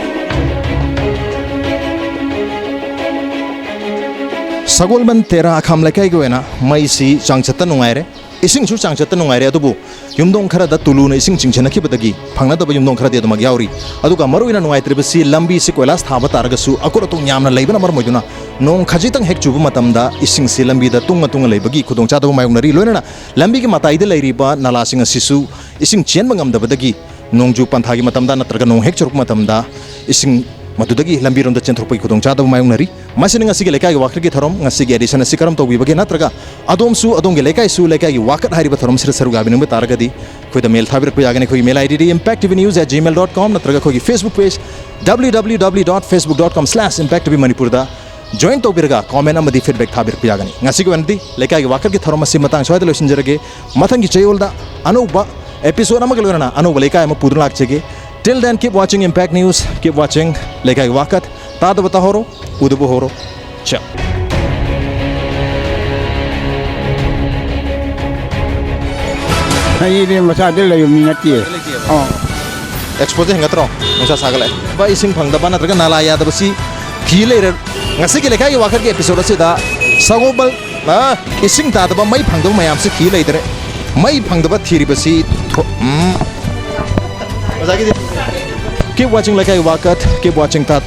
ꯁꯒꯣꯜꯕꯟ ꯇꯦꯔꯥ ꯑꯈꯥꯝ ꯂꯩꯀꯥꯏꯒꯤ ꯑꯣꯏꯅ ꯃꯩꯁꯤ ꯆꯥꯡꯆꯠꯇ ꯅꯨꯡꯉꯥꯏꯔꯦ, ꯏꯁꯤꯡꯁꯨ ꯆꯥꯡꯆꯠꯇ ꯅꯨꯡꯉꯥꯏꯔꯦ, ꯑꯗꯨꯕꯨ ꯌꯨꯝꯊꯣꯡ ꯈꯔꯗ ꯇꯨꯂꯨꯅ ꯏꯁꯤꯡ ꯆꯤꯡꯁꯤꯟꯅꯈꯤꯕꯗꯒꯤ ꯐꯪꯅꯗꯕ ꯌꯨꯝꯊꯣꯡ ꯈꯔꯗꯤ ꯑꯗꯨꯃꯛ ꯌꯥꯎꯔꯤ꯫ ꯑꯗꯨꯒ ꯃꯔꯨꯑꯣꯏꯅ ꯅꯨꯡꯉꯥꯏꯇ꯭ꯔꯤꯕꯁꯤ ꯂꯝꯕꯤꯁꯤ ꯀꯣꯏꯂꯥꯁ ꯊꯥꯕ ꯇꯥꯔꯒꯁꯨ ꯑꯀꯨꯠ ꯑꯇꯣꯡ ꯌꯥꯝꯅ ꯂꯩꯕꯅ ꯃꯔꯝ ꯑꯣꯏꯗꯨꯅ ꯅꯣꯡ ꯈꯖꯤꯛꯇꯪ ꯍꯦꯛ ꯆꯨꯕ ꯃꯇꯝꯗ ꯏꯁꯤꯡꯁꯤ ꯂꯝꯕꯤꯗ ꯇꯨꯡꯉ ꯇꯨꯡꯉ ꯂꯩꯕꯒꯤ ꯈꯨꯗꯣꯡꯆꯥꯗꯕ ꯃꯥꯌꯣꯛꯅꯔꯤ꯫ ꯂꯣꯏꯅꯅ ꯂꯝꯕꯤꯒꯤ ꯃꯇꯥꯏꯗ ꯂꯩꯔꯤꯕ ꯅꯂꯥꯁꯤꯡ ꯑꯁꯤꯁꯨ ꯏꯁꯤꯡ ꯆꯦꯟꯕ ꯉꯝꯗꯕꯗꯒꯤ ꯅꯣꯡꯖꯨ ꯄꯟꯊꯥꯒꯤ ꯃꯇꯝꯗ ꯅꯠꯇ꯭ꯔꯒ ꯅꯣꯡ ꯍꯦꯛ ꯆꯨꯔꯛꯄ ꯃꯇꯝꯗ ꯏꯁꯤꯡ ꯃꯗꯨꯗꯒꯤ ꯂꯝꯕꯤꯔꯣꯝꯗ ꯆꯦꯟꯊꯣꯔꯛꯄꯒꯤ ꯈꯨꯗꯣꯡꯆꯥꯗꯕ ꯃꯥꯌꯣꯛꯅꯔꯤ꯫ ꯃꯁꯤꯅ ꯉꯁꯤꯒꯤ ꯂꯩꯀꯥꯏꯒꯤ ꯋꯥꯀꯠꯀꯤ ꯊꯧꯔꯝ, ꯉꯁꯤꯒꯤ edition ꯑꯁꯤ ꯀꯔꯝ ꯇꯧꯕꯤꯕꯒꯦ? ꯅꯠꯇ꯭ꯔꯒ ꯑꯗꯣꯝꯁꯨ ꯑꯗꯣꯝꯒꯤ ꯂꯩꯀꯥꯏꯁꯨ ꯂꯩꯀꯥꯏꯒꯤ ꯋꯥꯀꯠ ꯍꯥꯏꯔꯤꯕ ꯊꯧꯔꯝꯁꯤꯗ ꯁꯔꯨꯛ ꯌꯥꯕꯤꯅꯤꯡꯕ ꯇꯥꯔꯒꯗꯤ ꯑꯩꯈꯣꯏꯗ mail ꯊꯥꯕꯤꯔꯛꯄ ꯌꯥꯒꯅꯤ꯫ ꯑꯩꯈꯣꯏꯒꯤ mail I D D impact T V news at gmail dot com ꯅꯠꯇ꯭ꯔꯒ ꯑꯩꯈꯣꯏꯒꯤ Facebook page W W W dot facebook dot com slash impact T V Manipur ꯗ join ꯇꯧꯕꯤꯔꯒ comment ꯑꯃꯗꯤ feedback ꯊꯥꯕꯤꯔꯛꯄ ꯌꯥꯒꯅꯤ꯫ ꯉꯁꯤꯒꯤ ꯑꯣꯏꯅꯗꯤ ꯂꯩꯀꯥꯏꯒꯤ ꯋꯥꯀꯠꯀꯤ ꯊꯧꯔꯝ ꯑꯁꯤ ꯃꯇꯥꯡ ꯁ꯭ꯋꯥꯏꯗ ꯂꯣꯏꯁꯤꯟꯖꯔꯒꯦ꯫ ꯃꯊꯪꯒꯤ ꯆꯌꯣꯜꯗ ꯑꯅꯧꯕ episode ꯑꯃꯒ ꯂꯣꯏꯅꯅ ꯑꯅꯧꯕ ꯂꯩꯀꯥꯏ ꯑꯃ ꯄꯨꯗꯨꯅ ꯂꯥꯛꯆꯒꯦ꯫ Till then, keep watching Impact News, keep watching ꯂꯩꯀꯥꯏꯒꯤ ꯋꯥꯀꯠ꯫ ꯇꯥꯗꯕ ꯇꯥꯍꯧꯔꯣ, ꯎꯗꯕ ꯍꯧꯔꯣ꯫ ꯆꯥ꯫ ꯑꯩꯗꯤ ꯃꯆꯥꯗ ꯂꯩꯕ ꯃꯤ ꯅꯠꯇꯦ꯫ ꯑꯣ꯫ Expoꯗ ꯍꯦꯟꯒꯠꯇ꯭ꯔꯣ? ꯅꯨꯡꯁꯥ ꯁꯥꯒꯠꯂꯛꯑꯦ꯫ ꯕ ꯏꯁꯤꯡ ꯐꯪꯗꯕ ꯅꯠꯇ꯭ꯔꯒ ꯅꯥꯂꯥ ꯌꯥꯗꯕꯁꯤ ꯊꯤ ꯂꯩꯔꯦ꯫ ꯉꯁꯤꯒꯤ ꯂꯩꯀꯥꯏꯒꯤ ꯋꯥꯀꯠꯀꯤ episode ꯑꯁꯤꯗ ꯁꯒꯣꯜꯕꯜ, ꯑ, ꯏꯁꯤꯡ ꯇꯥꯗꯕ, ꯃꯩ ꯐꯪꯗꯕ ꯃꯌꯥꯝꯁꯤ ꯊꯤ ꯂꯩꯇ꯭ꯔꯦ꯫ ꯃꯩ ꯐꯪꯗꯕ ꯊꯤꯔꯤꯕꯁꯤ ꯊꯣ-, ꯎꯝ꯫ ꯑꯣꯖꯥꯒꯤꯗꯤ? Keep watching ꯂꯩꯀꯥꯏꯒꯤ ꯋꯥꯀꯠ, keep watching ꯇꯥ-,